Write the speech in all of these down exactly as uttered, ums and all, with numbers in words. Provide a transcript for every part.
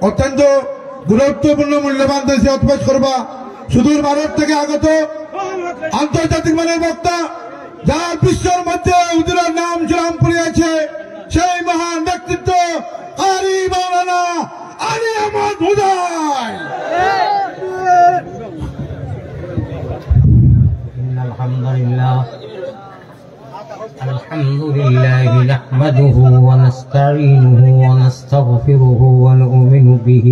অত্যন্ত গুরুত্বপূর্ণ মূল্যবান নসিহত পেশ করবা সুদূর ভারত থেকে আগত আন্তর্জাতিক মানের বক্তা, যার বিশ্বর মধ্যে হুজুরের নাম সুনাম পড়িয়াছে, সেই মহান ব্যক্তিত্ব কারি মাওলানা আলী আহমদ হুদাই। إن الحمد لله، الحمد لله نحمده ونستعينه ونستغفره ونؤمن به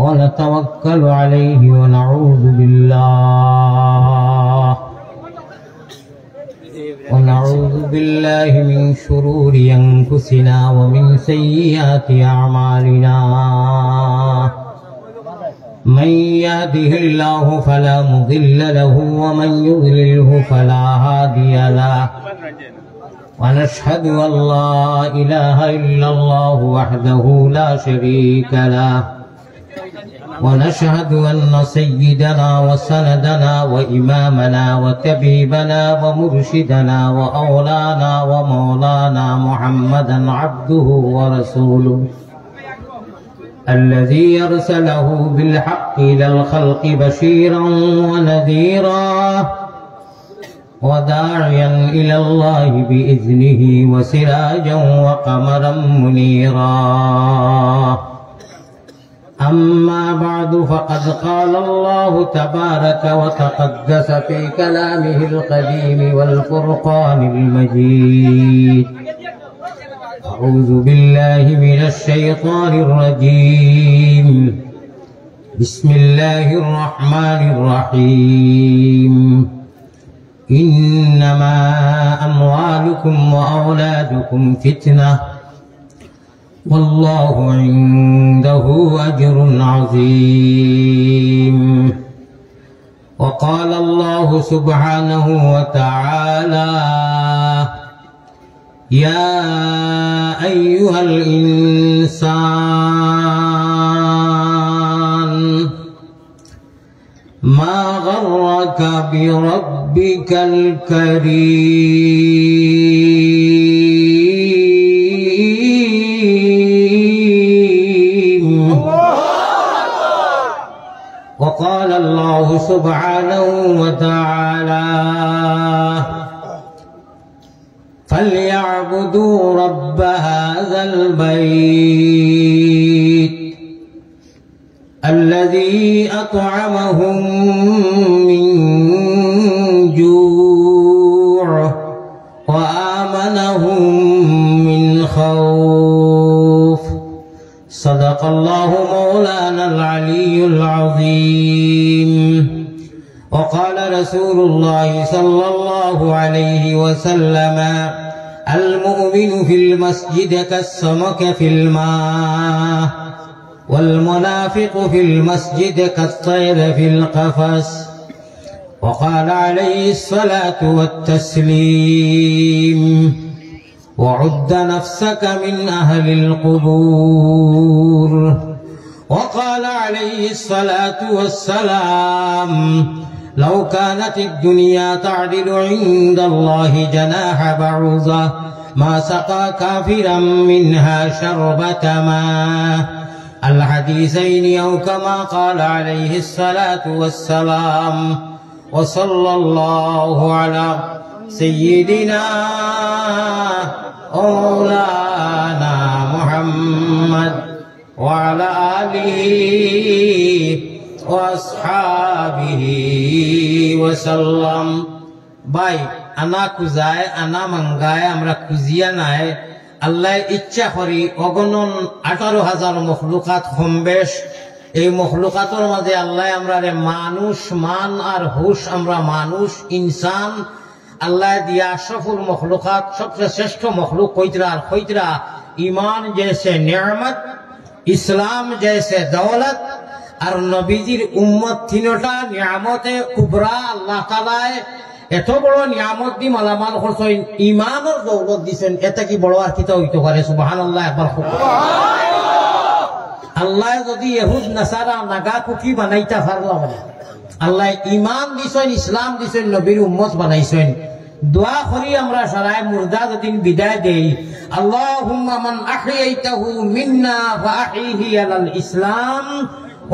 ونتوكل عليه ونعوذ بالله، ونعوذ بالله من شرور أنفسنا ومن سيئات أعمالنا. من يهده الله فلا مضل له ومن يضلله فلا هادي له. ونشهد أن لا إله إلا الله وحده لا شريك له. ونشهد أن سيدنا وسندنا وإمامنا وطبيبنا ومرشدنا وأولانا ومولانا محمدا عبده ورسوله الذي أرسله بالحق إلى الخلق بشيرا ونذيرا وداعيا إلى الله بإذنه وسراجا وقمرا منيرا. أما بعد، فقد قال الله تبارك وتقدس في كلامه القديم والفرقان المجيد. أعوذ بالله من الشيطان الرجيم. بسم الله الرحمن الرحيم. إنما أموالكم وأولادكم فتنة والله عنده أجر عظيم. وقال الله سبحانه وتعالى: يا أيها الإنسان ما غرك بربك الكريم. وقال الله سبحانه وتعالى: فليعبدوا رب هذا البيت الذي أطعمهم من جوع وآمنهم من خوف. صدق الله مولانا العلي العظيم. وقال رسول الله صلى الله عليه وسلم: المؤمن في المسجد كالسمك في الماء، والمنافق في المسجد كالطير في القفص. وقال عليه الصلاة والتسليم: وعد نفسك من أهل القبور. وقال عليه الصلاة والسلام: لو كانت الدنيا تعدل عند الله جناح بعوضة ما سقى كافرا منها شربة ماء. الحديثين أو كما قال عليه الصلاة والسلام. وصلى الله على سيدنا مولانا محمد وعلى آله وأصحابه وسلم. ভাই, আনা খুজায়, আনা মাঙ্গায়, আমরা খুজিয়া নায়। আল্লায় ইচ্ছা করি অগণন আঠারো হাজার মখলুকাত কম বেশ। এই মখলুকাতর মাঝে আল্লায় আমরারে মানুষ মান আর হুশ, আমরা মানুষ, ইনসান, আল্লায় দিয়া আশরাফুল মখলুকাত, সবচেয়ে শ্রেষ্ঠ মখলুক কইতরা আর কইতরা, ইমান জেসে নিয়ামত, ইসলাম জেসে দৌলত, আর নবীজির উম্মত, তিনটা নিয়ামতে কুবরা। আল্লাহ তাআলায় এত বড় নিয়ামত দি মালামাল করছইন, ইমানর দৌলত দিছইন, এতে কি বড় আর কিতা হইতে পারে? সুবহানাল্লাহ, একবার খুব। আল্লায় যদি ইহুদ নাসারা নাগা কুকি বানাইতা পারলা বলে, আল্লায় ইমান দিছইন, ইসলাম দিছইন, নবীর উম্মত বানাইছইন। দোয়া করি আমরা সারায় মুর্দা যদিন বিদায় দেই, اللهم من أحييته منا فأحيه على الإسلام،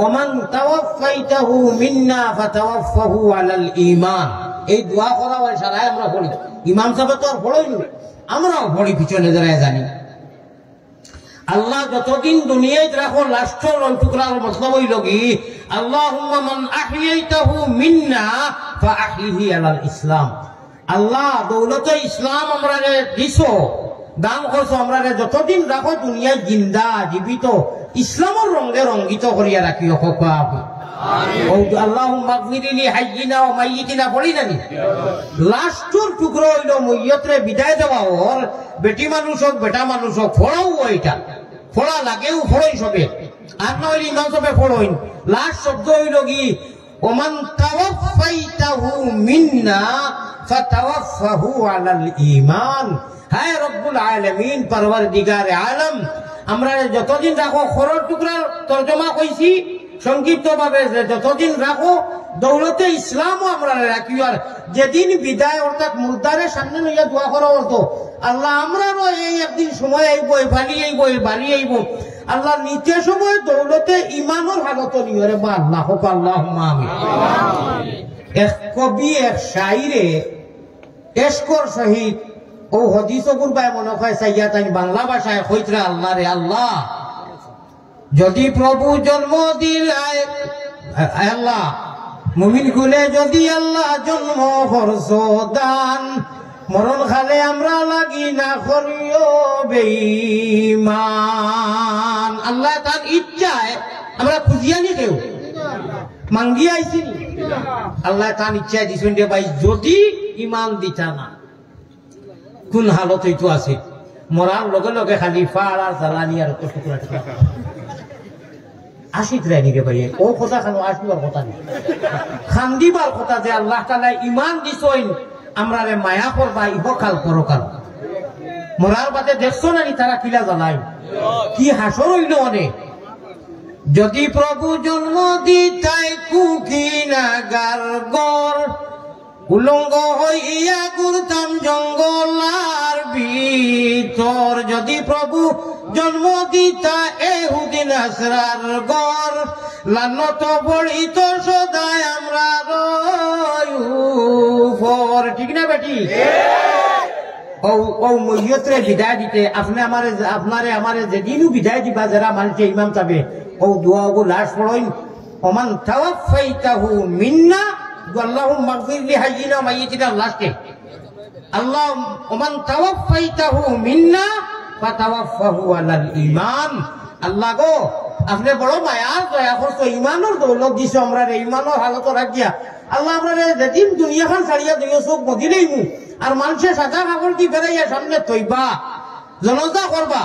ومن توفيته منا فتوفه على الإيمان। এই দোয়া করা অয় সারায় আমরা পড়ি। ইমাম সাহেব তো আর পড়ইন না, আমরাও পড়ি পিছনে দাঁড়ায় জানি। আল্লাহ যতদিন দুনিয়াত রাখো, লাস্টর টুকরার মতলব অইলো কি, اللهم من أحييته منا فأحيه على الإسلام। আল্লাহ, দৌলতে ইসলাম আমরারে দিছো, দান করছো, আমরারে যতদিন রাখো দুনিয়াত জিন্দা, জীবিত, ইসলামর রঙে রঙ্গিত করিয়া রাখিও, কও আমিন। ও, اللهم اغفر لحينا وميتنا পড়ি না নি? লাস্টর টুকরা অইলো মইয়তরে বিদায় দেওয়া অর, বেটি মানুষ অউক, বেটা মানুষ অউক, পড়াও অয় ইটা। পড়া লাগেও, পড়ইন সবে। আর না অইলে ইমাম সাবে পড়ইন। লাস্ট শব্দ অইলো কি, ومن توفيته منا فتوفه على الإيمان। হায় রব্বুল আলামিন, পরওয়ারদিগারে আলম, আমরারে যতদিন রাখো, খরর টুকরার তর্জমা কইছি সংক্ষিপ্তভাবে, যে যতদিন রাখো, দৌলতে ইসলামও আমরারে রাখিও। আর যেদিন বিদায়, অর্থাৎ মুর্দারে সামনে লইয়া দোয়া করা অইতো, আল্লাহ, আমরারও এই একদিন সময় আইবো, এই বাড়ি আইবো, এই বাড়ি আইবো, আল্লাহ, নিতে সময় দৌলতে ইমানর হালতো নিও রে বা আল্লাহ, কও আল্লাহুম্মা আমিন। এক কবি, এক শাইরে এশকর সহিত অউ হাদিস অগুর বায় মনে অয় চাইয়া তাইন বাংলা ভাষায় কইতরা, আল্লাহ রে আল্লাহ, যদি প্রভু জন্ম দিলায়, আ-, আল্লাহ, মুমিন কুলে যদি আল্লাহ জন্ম করছো দান, মরণ কালে আমরা লাগি না করিও বেঈমান। আল্লাহ তান ইচ্ছায় আমরা খুজিয়া নি কেউ, মাঙ্গিয়া আইছি নি? আল্লাহ তান ইচ্ছায় দিছইন রে ভাই, যদি ইমান দিতা না। কোন হালত অইতো আছে? মরার লগে লগে খালি ফাড় আর জ্বালানি আর কষ্ট করে। আশিত রায় নিবে ভাই, অউ কথা খানো আসিবার কথা নি। খান্দিবার কথা যে আল্লাহ তাআলা ইমান দিছইন, আমরারে মায়া করবা ইহকাল পরকাল। মরার বাদে দেখছো না নি তারা কিলা জ্বালাইন? কি হাসর অইলো অনে? যদি প্রভু জন্ম দিতায় কুকিনাগার ঘর, উলঙ্গ হইয়া ঘুরতাম জঙ্গলার ভিতর। যদি প্রভু জন্ম দিতা এহুদি নাসরার ঘর, লানত পড়িত সদায় আমরার উপর। ঠিক না বেটি? অউ, অউ মইয়তরে বিদায় দিতে, আপনে আমারে, আপনারে আমারে যেদিনও বিদায় দিবা, যেরা মানষে ইমাম সাবে, অউ দোয়া অগু লাস্ট পড়ইন, ومن توفيته منا, اللهم اغفر لحينا وميتنا, লাস্টে। আল্লাহ, ومن توفيته منا فتوفه على الإيمان। আল্লাহ গো, আপনে বড় মায়ার দয়া করছো, ইমানর দৌলত দিছো আমরারে, ইমানর হালত রাখিয়া। আল্লাহ, আমরারে যেদিন দুনিয়াখান ছাড়িয়া দুইও চউখ মুদিলাইমু, আর মানষে সাদা কাপড় দি ফেরাইয়া সামনে থইবা, জানাজা করবা।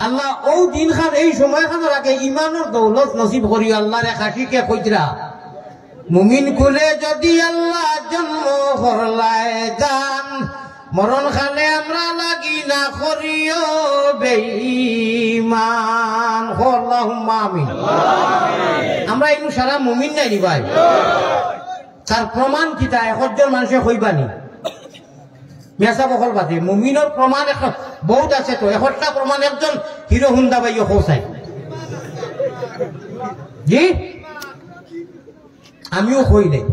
আল্লাহ, অউ দিনখান, এই সময়খান রাখে ইমানর দৌলত নসিব করিও। আল্লাহর এক আশিকে কইতরা, মুমিন কুলে যদি আল্লাহ জন্ম করলায় দান, মরণ কালে আমরা লাগি না করিও বেঈমান। কও আল্লাহুম্মা আমিন। আমরা ইনু সারা মুমিন নায় নি ভাই? তার প্রমাণ কিতা? একজন মানষে কইবা নি? মিয়া সাব অকল বাদে, মুমিনর প্রমাণ এক-, বউত আছে তো। একটা প্রমাণ একজন হিরো হুন্ডা ভাইও কও চাই। জি? আমিও কই নাই।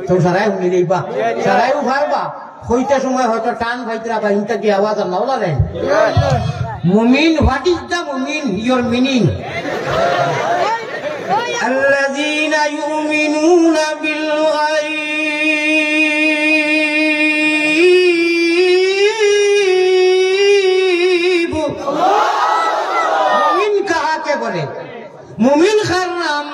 তো সারায় হুনিলাইবা। সারায়ও পারবা। কইতে সময় হয়তো টান পাইতরা বা ইনতা কি আওয়াজ আর নাও লাগে। মুমিন, what is the মুমিন? Your meaning? الذين يؤمنون بالغيب। মুমিন কাহাকে বলে? মুমিন কার নাম?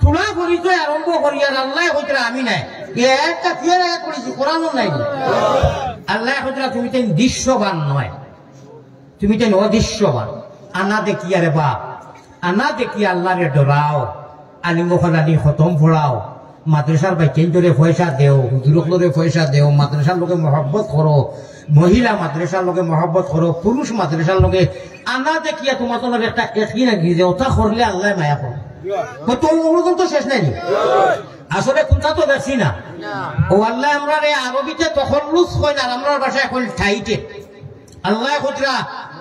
থুড়া পরিচয় আরম্ভ করিয়ার আল্লায় কইতরা আমি নায়। এ একটা clear আয়াত পড়ছি, কোরআনও নাই। আল্লায় কইতরা তুমি তাইন দৃশ্যবান নয়, তুমি তাইন অদৃশ্যবান। আনা দেখিয়া রে বা, আনা দেখিয়া আল্লারে ডরাও, আলিম অকলরে খতম পড়াও, মাদ্রাসার বাইচ্চাইন্তরে পয়সা দেও, হুজুর অকলরে পয়সা দেও, মাদ্রাসার লগে মহব্বত করো, মহিলা মাদ্রাসার লগে মহব্বত করো, পুরুষ মাদ্রাসার লগে। আনা দেখিয়া তুমার তো একটা একই নাকি যে ওটা করলে আল্লায় মায়া করো। তো ওরকম তো শেষ নাই নি। আসলে কুনটা তো দেখছি না। অউ আল্লায় আমরারে আরবিতে তখল্লুস কইন, আর আমরার ভাষায় কইন টাইটেল। আল্লায় কইতরা,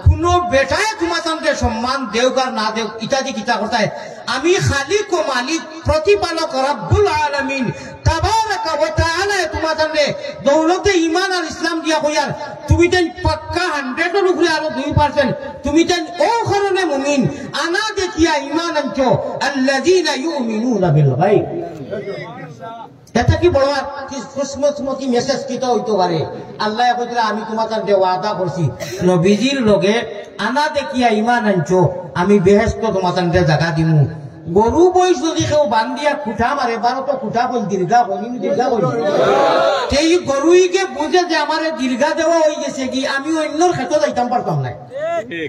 কুনু বেটায় তুমাতানরে সম্মান দেউক আর না দেউক, ইতা দি কিতা করতায়? আমি খালিক ও মালিক, প্রতিপালক রব্বুল আলামিন তাবারাকা ওয়া তাআলায় তুমাতানরে দৌলতে ইমান আর ইসলাম দিয়া কইয়ার, তুমিতাইন পাক্কা hundred-অর উপরে আরো দুই percent, তুমিতাইন অউ কারণে মুমিন, আনা দেখিয়া ইমান আনছো, আল্লাযীনা ইউমিনুনা বিল গায়ব। ইটা কি বড় আর কি খুশকিসমতি message কিতা অইতো পারে? আল্লায় কইতরা, "আমি তুমাতানরে ওয়াদা করছি, নবীজির লগে আনা দেখিয়া ইমান আনছো, আমি বেহেস্তো তুমাতানরে জাগা দিমু।" গরু বইস যদি কেউ বান্ধিয়া খুটা মারে, বারো তো খুটা কইল, দীর্ঘা কইল, দীর্ঘা কইল। তে ই গরুইগে বুঝে যে আমারে দীর্ঘা দেওয়া অইগেছে গি, আমি অইন্যর খেতো যাইতাম পারতাম নায়,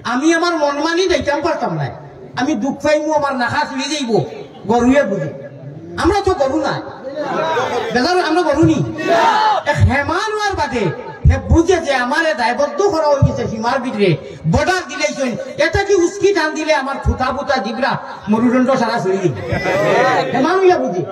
আমি আমার মনমানি যাইতাম পারতাম নায়, আমি দুখ পাইমু, আমার নাখা ছিড়ি যাইবো। গরুয়ে বুঝে। আমরা তো গরু নায়। বেজার আমরা গরু নি? এক হেমান অওয়ার বাদে হে বুঝে যে আমারে দায়বদ্ধ করা অইগেছে সীমার ভিতরে, border দিলাইছইন। ইটা কি উস্কি টান দিলে আমার থুতা বুতা জিবরা মরুদণ্ড সারা ছুড়ি দিবে। হেমান অইয়া বুঝে।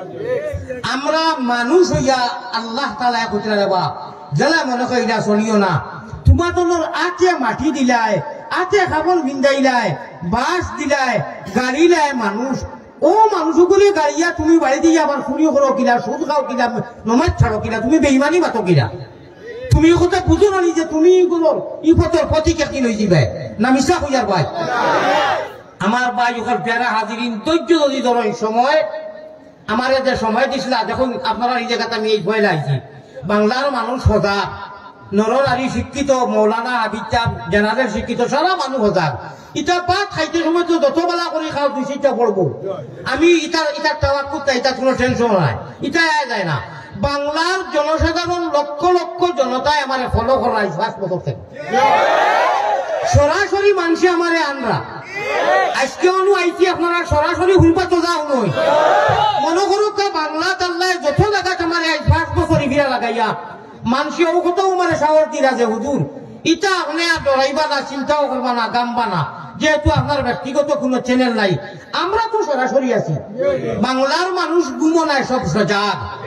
আমরা মানুষ অইয়া আল্লাহ তাআলায় কইতরা রে বা, যেলা মনে কয় ইলা চলিও না। তুমাতানর আতে মাটি দিলায়, আতে কাপড় পিন্দাইলায়, বাঁশ দিলায়, গাড়িলায় মানুষ, অউ মানুষগুলি গাড়িয়া তুমি বাড়ি দিয়া আবার চুরি করো কিলা, সুদ খাও কিলা, নমাজ ছাড়ো কিলা, তুমি বেইমানি মাতো কিলা? তুমি ই কথা বুঝো না নি যে তুমি ইগুলোর ই পথর পথিক একদিন অইযিবায়? না মিছা কইয়ার ভাই? আমার ভাই অকল, প্যারা হাজিরিন, ধৈর্য যদি ধরো ই সময়, আমারে যে সময় দিছলা, দেখইন আপনারার ই জাগাত আমি এই পয়লা আইছি। বাংলার মানুষ সজাগ, নর নারী শিক্ষিত, মৌলানা, হাফিজ সাব, general শিক্ষিত, সারা মানুষ সজাগ। ইতা ভাত খাইতে সময় তো যত বালা করি খাও, দুই চাইরটা পড়বো। আমি ইতার, ইতার তাওয়াক্কুল নাই, ইতার কুনু tension নাই, ইতা আয় যায় না। বাংলার জনসাধারণ, লক্ষ লক্ষ জনতায় আমারে follow করার আইজ পাঁচ বছর থাকি। সরাসরি মানষে আমারে আনরা। আইজকে অনু আইছি, আপনারা সরাসরি হুনবা তো যাও নই। মনো করউক্কা বাংলাত আল্লায় যত জাগাত আমারে আইজ পাঁচ বছর ইফিরা লাগাইয়া, মানষে অউ কথাও আমারে সাহস দিরা যে, "হুজুর, ইতা আপনে আর ডরাইবা না, চিন্তাও করবা না, গামবা না, যেহেতু আপনার ব্যক্তিগত কুনু channel নাই।" আমরা তো সরাসরি আছি। বাংলার মানুষ ঘুমো নায়, সব সজাগ।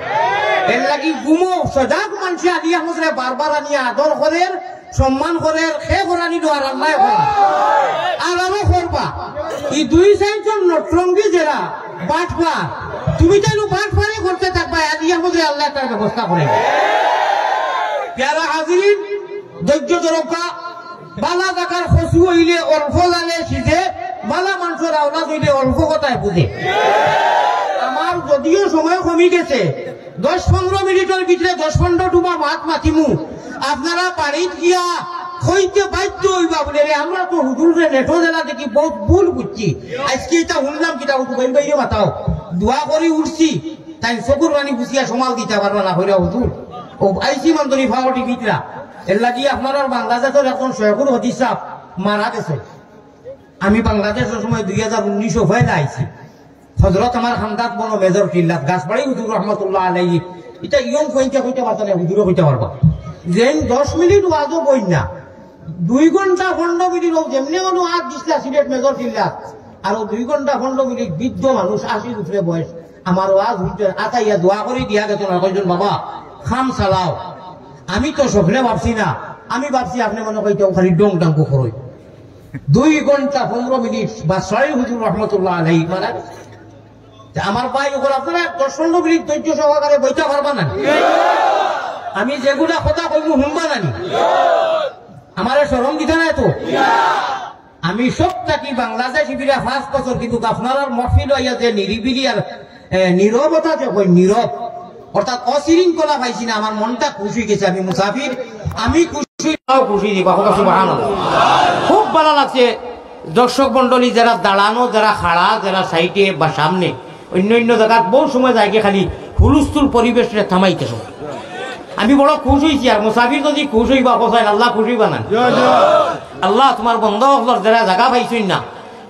এরলাগি ঘুমো সজাগ মানষে আলী আহমদরে বারবার আনিয়া আদর করের, সম্মান করের, কে করানি দেওয়ার আল্লায় করা। আর আরো করবা। ই দুই চাইরজন নটরঙ্গি যেরা বাটপার, তুমিতাইনও বাটপারি করতে থাকবায়, আলী আহমদরে আল্লায় তার ব্যবস্থা করে। প্যারা হাজিরিন, ধৈর্য ধরউক্কা, বালা জাগার কচু অইলে অল্প জালে সিজে, বালা মানষর আওলাদ অইলে অল্প কথায় বুঝে। আমার যদিও সময় কমি গেছে, দশ পনরো মিনিটর ভিতরে দশ পনরো ডুবা মাত মাতিমু। আপনারা বাড়িত গিয়া কইতে বাধ্য অইবা বুলে, "রে, আমরা তো হুজুররে নেটো জেলা দেখি বউত ভুল বুঝছি।" আইজকে ইতা হুনলাম কিতা, হুজুর বাইরে বাইরে মাতাও। দোয়া করি উঠছি, তাইন চকুর পানি বুঝিয়া সমাল দিতা পারবা না, কইরা, "হুজুর, অউ আইছি মান্দরি ফাওয়াটি ভিতরা।" এরলাগি আপনারার বাংলাদেশর একজন শেখুল হাদিস সাব মারা গেছে। আমি বাংলাদেশর সময় দুই হাজার উনিশো পয়লা আইছি। হজরত আমার খান্দাত বড় মেজর টিল্লাত, গাছবাড়ি হুজুর রহমতুল্লাহ আলাইহি। ইতা young পয়েন্টে কইতে পারতা না, হুজুরে কইতা পারবা। যেইন দশ মিনিট ওয়াজও বইন না, দুই ঘন্টা পনরো মিনিট অউ যেমনে অনো আত দিছলা সিলেট মেজর টিল্লাত, আর অউ দুই ঘন্টা পনরো মিনিট বৃদ্ধ মানুষ, আশির উপরে বয়স, আমার ওয়াজ হুনছইন, আতাইয়া দোয়া করি দিয়া গেছইন, আর কইছইন, "বাবা, কাম চালাও।" আমি তো স্বপ্নে ভাবছি না, আমি ভাবছি আপনে মনে কইতা খালি ডং ডাঙ্গু করইন। দুই ঘন্টা পনরো মিনিট বাদশাহী হুজুর রহমতুল্লাহ আলাইহি মারা গেছে। তে আমার ভাই অকল, আপনারা দশ পনরো মিনিট ধৈর্য সহকারে বইতা পারবা না নি? আমি যেগুলা কথা কইমু হুনবা না নি? আমারে শরম দিতা নায় তো? আমি সব থাকি বাংলাদেশ ইফিরা পাঁচ বছর, কিন্তু আপনারার মহফিল অইয়া যে নিরিবিলি আর, এ, নীরবতা যে কই নীরব, অর্থাৎ অশৃঙ্খলা পাইছি না, আমার মনটা খুশ অইগেছে। আমি মুসাফির, আমি খুশি, তাও খুশি দিবা, কথা সুবহানাল্লাহ। খুব ভালা লাগছে। দর্শক মণ্ডলী যেরা দাঁড়ানো, যেরা খাড়া, যেরা সাইডে বা সামনে, অইন্য অইন্য জাগাত বউত সময় যায়গি খালি হুলুস্থুল পরিবেশরে থামাইতে সময়। আমি বড় খুশ অইছি, আর মুসাফির যদি খুশ অইবা, কোথায় আল্লাহ খুশ অইবা না? আল্লাহ তুমার বন্দা অকলর যেরা জাগা পাইছইন না,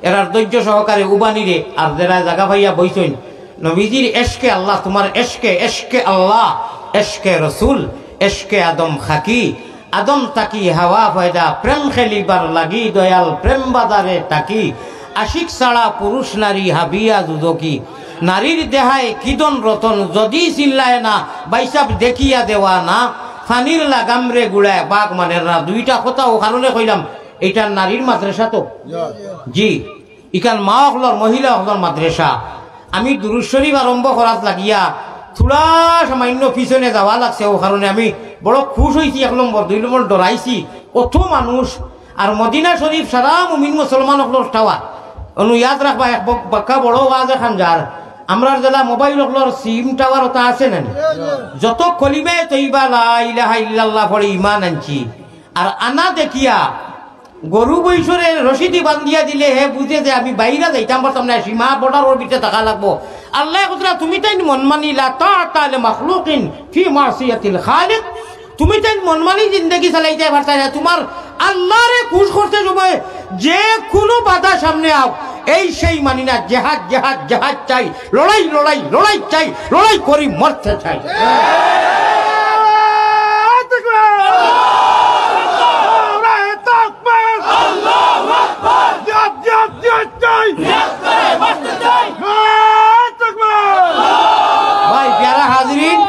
এরার ধৈর্য সহকারে উবানিরে, আর যেরা জাগা পাইয়া বইছইন, নবীজির এশকে আল্লাহ, তুমার এশকে, এশকে আল্লাহ, এশকে রসুল, এশকে আদম খাকি, আদম থাকি হাওয়া পয়দা, প্রেম খেলিবার লাগি দয়াল প্রেম বাজারে থাকি, আশিক ছাড়া পুরুষ নারী হাবিয়া দুদকি, নারীর দেহায় কিদন রতন, যদি চিল্লায় না, বাইসাব দেখিয়া দেওয়া না, পানির লাগামরে গুড়ায় বাঘ মানের না। দুইটা কথা অউ কারণে কইলাম, এইটা নারীর মাদ্রাসা তো? জি, ইখান মা অকলর, মহিলা অকলর মাদ্রাসা। আমি দুরুদ শরীফ আরম্ভ করাত লাগিয়া থুড়া সামান্য পিছনে যাওয়া লাগছে, অউ কারণে আমি বড় খুশ অইছি, এক নম্বর। দুই নম্বর, ডরাইছি, অত মানুষ। আর মদিনা শরীফ সারা মুমিন মুসলমান অকলর টাওয়ার। অনো ইয়াদ রাখবা, এক বক-, বাক্কা বড় ওয়াজ এখান যার। আমরার যেলা মোবাইল অকলর সিম টাওয়ার অতা আছে না নি? যত কলিমায়ে তৈবা লা ইলাহা ইল্লাল্লাহ পড়ে ইমান আনছি, আর আনা দেখিয়া গরু বৈশরে রশিদি বান্ধিয়া দিলে হে বুঝে যে আমি বাইরা যাইতাম পারতাম না, সীমা বর্ডারর ভিতরে থাকা লাগবো। আল্লায় কইরা, "তুমি তাইন মন মানি, লা তাআতা লি মাখলুকিন ফি মাসিয়াতিল খালিক।" তুমি তাইন মন মানি জিন্দেগি চালাইতায় পারতায় না, তুমার আল্লারে খুশ করতে সময় যে কুনু বাধা সামনে আউক, এই সেই মানি না। জেহাদ, জেহাদ, জেহাদ চাই, লড়াই, লড়াই, লড়াই চাই, লড়াই করি মরতে চাই। ভাই, প্যারা হাজিরিন,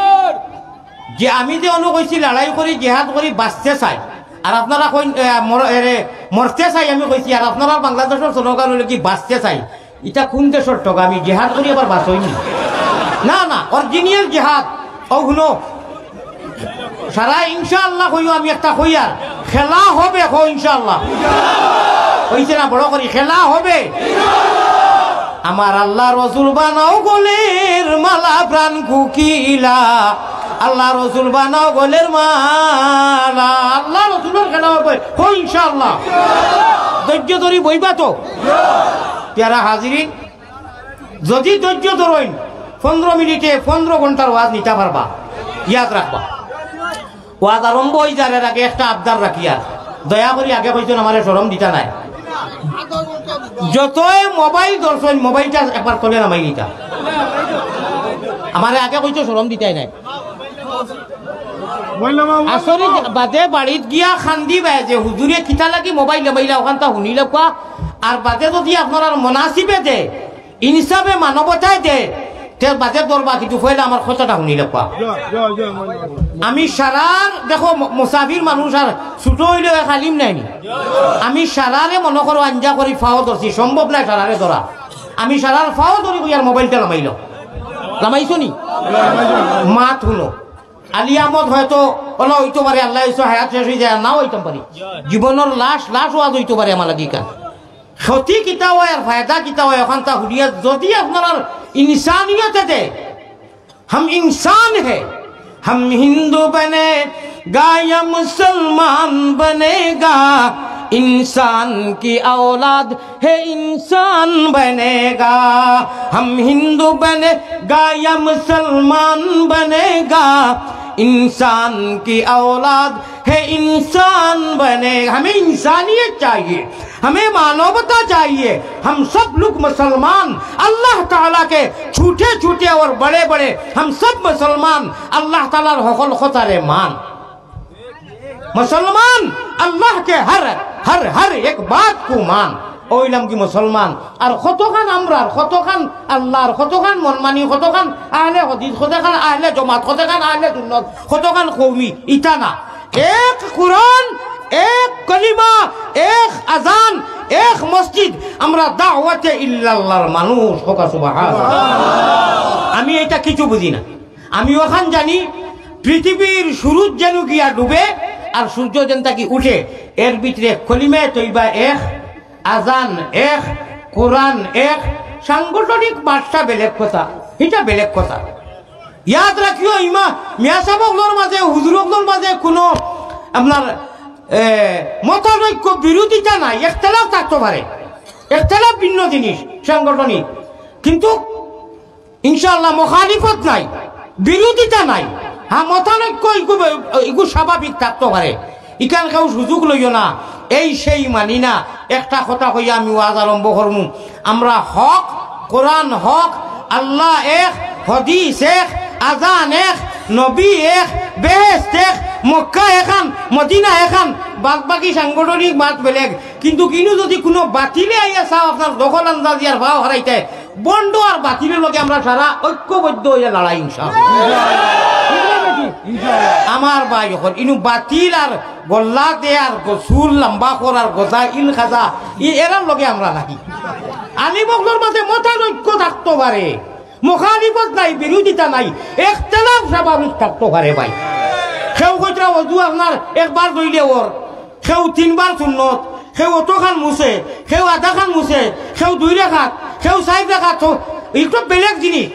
যে আমি যে অনো কইছি লড়াই করি, জেহাদ করি, বাঁচতে চাই, আর আপনারা কইন, এ, মর-, এরে, মরতে চাই আমি কইছি, আর আপনারা বাংলাদেশর স্লোগান অইলো কি বাঁচতে চাই। ইটা কুন দেশর ঠগ? আমি জেহাদ করি আবার বাঁচইনি। না, না, অরিজিনাল জেহাদ। অউ হুনো, সারা ইনশাআল্লাহ কইও, আমি একটা কইয়ার, খেলা হবে, কও ইনশাআল্লাহ। কইছে না বড় করি, খেলা হবে। আমার আল্লাহ রসুল বানাও গলের মালা প্রাণ কুকিলা, আল্লাহ রসুল বানাও গলের মালা। আল্লাহ রসুলর খেলা হবে, কও ইনশাআল্লাহ। ধৈর্য ধরি বইবা তো? প্যারা হাজিরিন, যদি ধৈর্য ধরইন, পনেরো মিনিটে পনেরো ঘন্টার ওয়াজ নিতা পারবা। ইয়াদ রাখবা। ওয়াজ আরম্ভ অই যার এর আগে একটা আবদার রাখিয়ার, দয়া করি আগে কইছইন আমারে শরম দিতা নায়। যতই মোবাইল ধরছইন, মোবাইলটা একবার তলে নামাই নিতা। আমারে আগে কইছো শরম দিতায় নায়। আসলে বাদে বাড়িত গিয়া কান্দিবায় যে হুজুরে কিতা লাগি মোবাইল লামাইলা, অখানতা হুনিলাউক্কা। আর বাদে যদি আপনারার মুনাসিবে দে, ইনসাফে মানবতায় দে, তে বাদে ধরবা, কিন্তু পয়লা আমার কথাটা হুনিলাউক্কা। আমি সারার, দেখো, ম-, মুসাফির মানুষ আর ছুটো অইলেও এক আলিম নায়নি। আমি সারারে মনো করো আঞ্জা করি ফাও ধরছি, সম্ভব নায় সারারে ধরা। আমি সারার ফাও ধরি কইয়ার মোবাইলটা লামাইলাও। লামাইছো নি? মাত হুনো। আলী আহমদ হয়তো অলা অইতো পারে, আল্লায় ইচ্ছা হায়াত শেষ অই যায়, আর নাও অইতাম পারি। জীবনর লাশ, লাশ ওয়াজ অইতো পারে আমার লাগি ইখান। ক্ষতি কিতা অয় আর ফায়দা কিতা অয়, অখানতা হুনিয়া যদি আপনারার ইনসানিয়তে দে, ہم انسان ہیں، ہم ہندو بنے گا یا مسلمان بنے گا، انسان کی اولاد ہے انسان بنے گا۔ ہم ہندو بنے گا یا مسلمان بنے گا، انسان کی اولاد ہے انسان بنے گا۔ ہمیں انسانیت چاہیے، ہمیں مانوتا چاہیے۔ ہم سب لوگ مسلمان، اللہ تعالیٰ کے چھوٹے چھوٹے اور بڑے بڑے، ہم سب مسلمان، اللہ تعالیٰ ہر ہر ہر ایک بات کو مان۔ অইলাম কি মুসলমান? আর কতখান আমরার, কতখান আল্লাহর, কতখান মনমানি, কতখান আহলে হাদিস, কতখান আহলে জমাত, কতখান আহলে সুন্নত, কতখান কওমি, ইতা না। এক কোরআন, এক কলিমা, এক আজান, এক মসজিদ, আমরা দাওয়াতে ইল্লাল্লাহর মানুষ। কউক্কা সুবহানাল্লাহ। আমি ইতা কিছু বুঝি না। আমি অখান জানি, পৃথিবীর সূরুজ যেন গিয়া ডুবে আর সূর্য যেন থাকি উঠে, এর ভিতরে কলিমায়ে তৈবা এক, আজান এক, কোরআন এক, সাংগঠনিক বার্তা বেলেগ কথা, ইটা বেলেগ কথা। ইয়াদ রাখিও, ইমা, মিয়া সাব অকলর মাঝে, হুজুর অকলর মাঝে কুনু আপনার, এ, মতানৈক্য, বিরোধিতা নাই, ইখতিলাফ থাকতো পারে, ইখতিলাফ ভিন্ন জিনিস, সাংগঠনিক, কিন্তু ইনশাআল্লাহ মুখালিফত নাই, বিরোধিতা নাই। হ্যাঁ, মতানৈক্য ইগু, ইগু স্বাভাবিক থাকতো পারে। ইখান কেউ সুযোগ লইও না, এই সেই মানি না। একটা কথা কইয়া আমি ওয়াজ আরম্ভ করমু। আমরা হক, কোরআন হক, আল্লাহ এক, হাদিস এক, আজান এক, নবী এক, বেহেশত এক, মক্কা এখান, মদিনা এখান, বাদ বাকি সাংগঠনিক মাত বেলেগ। কিন্তু কিনু যদি কুনু বাতিলে আইয়া চাও আপনার দখল আন্দাজি আর ভাও হারাইতে, বন্ড আর বাতিলর লগে আমরা সারা ঐক্যবদ্ধ অইয়া লড়াই ইনশাআল্লাহ। বুঝলা নাকি? আমার ভাই অকল, ইনো বাতিল আর গল্লা দে আর গ-, চুল লম্বা কর আর গজা ইল খাজা, ই এরার লগে আমরা নাই। আলিম অকলর মাঝে মতানৈক্য থাকতো পারে, মুখালিফত নাই, বিরোধিতা নাই, ইখতিলাফ স্বাভাবিক থাকতো পারে ভাই। কেউ কইতরা অজু আপনার একবার ধইলে অর, কেউ তিনবার সুন্নত, কেউ অতখান মুছে, কেউ আধাখান মুছে, কেউ দুই রাকাত, কেউ চাইর রাকাত, তো ইটা বেলেগ জিনিস।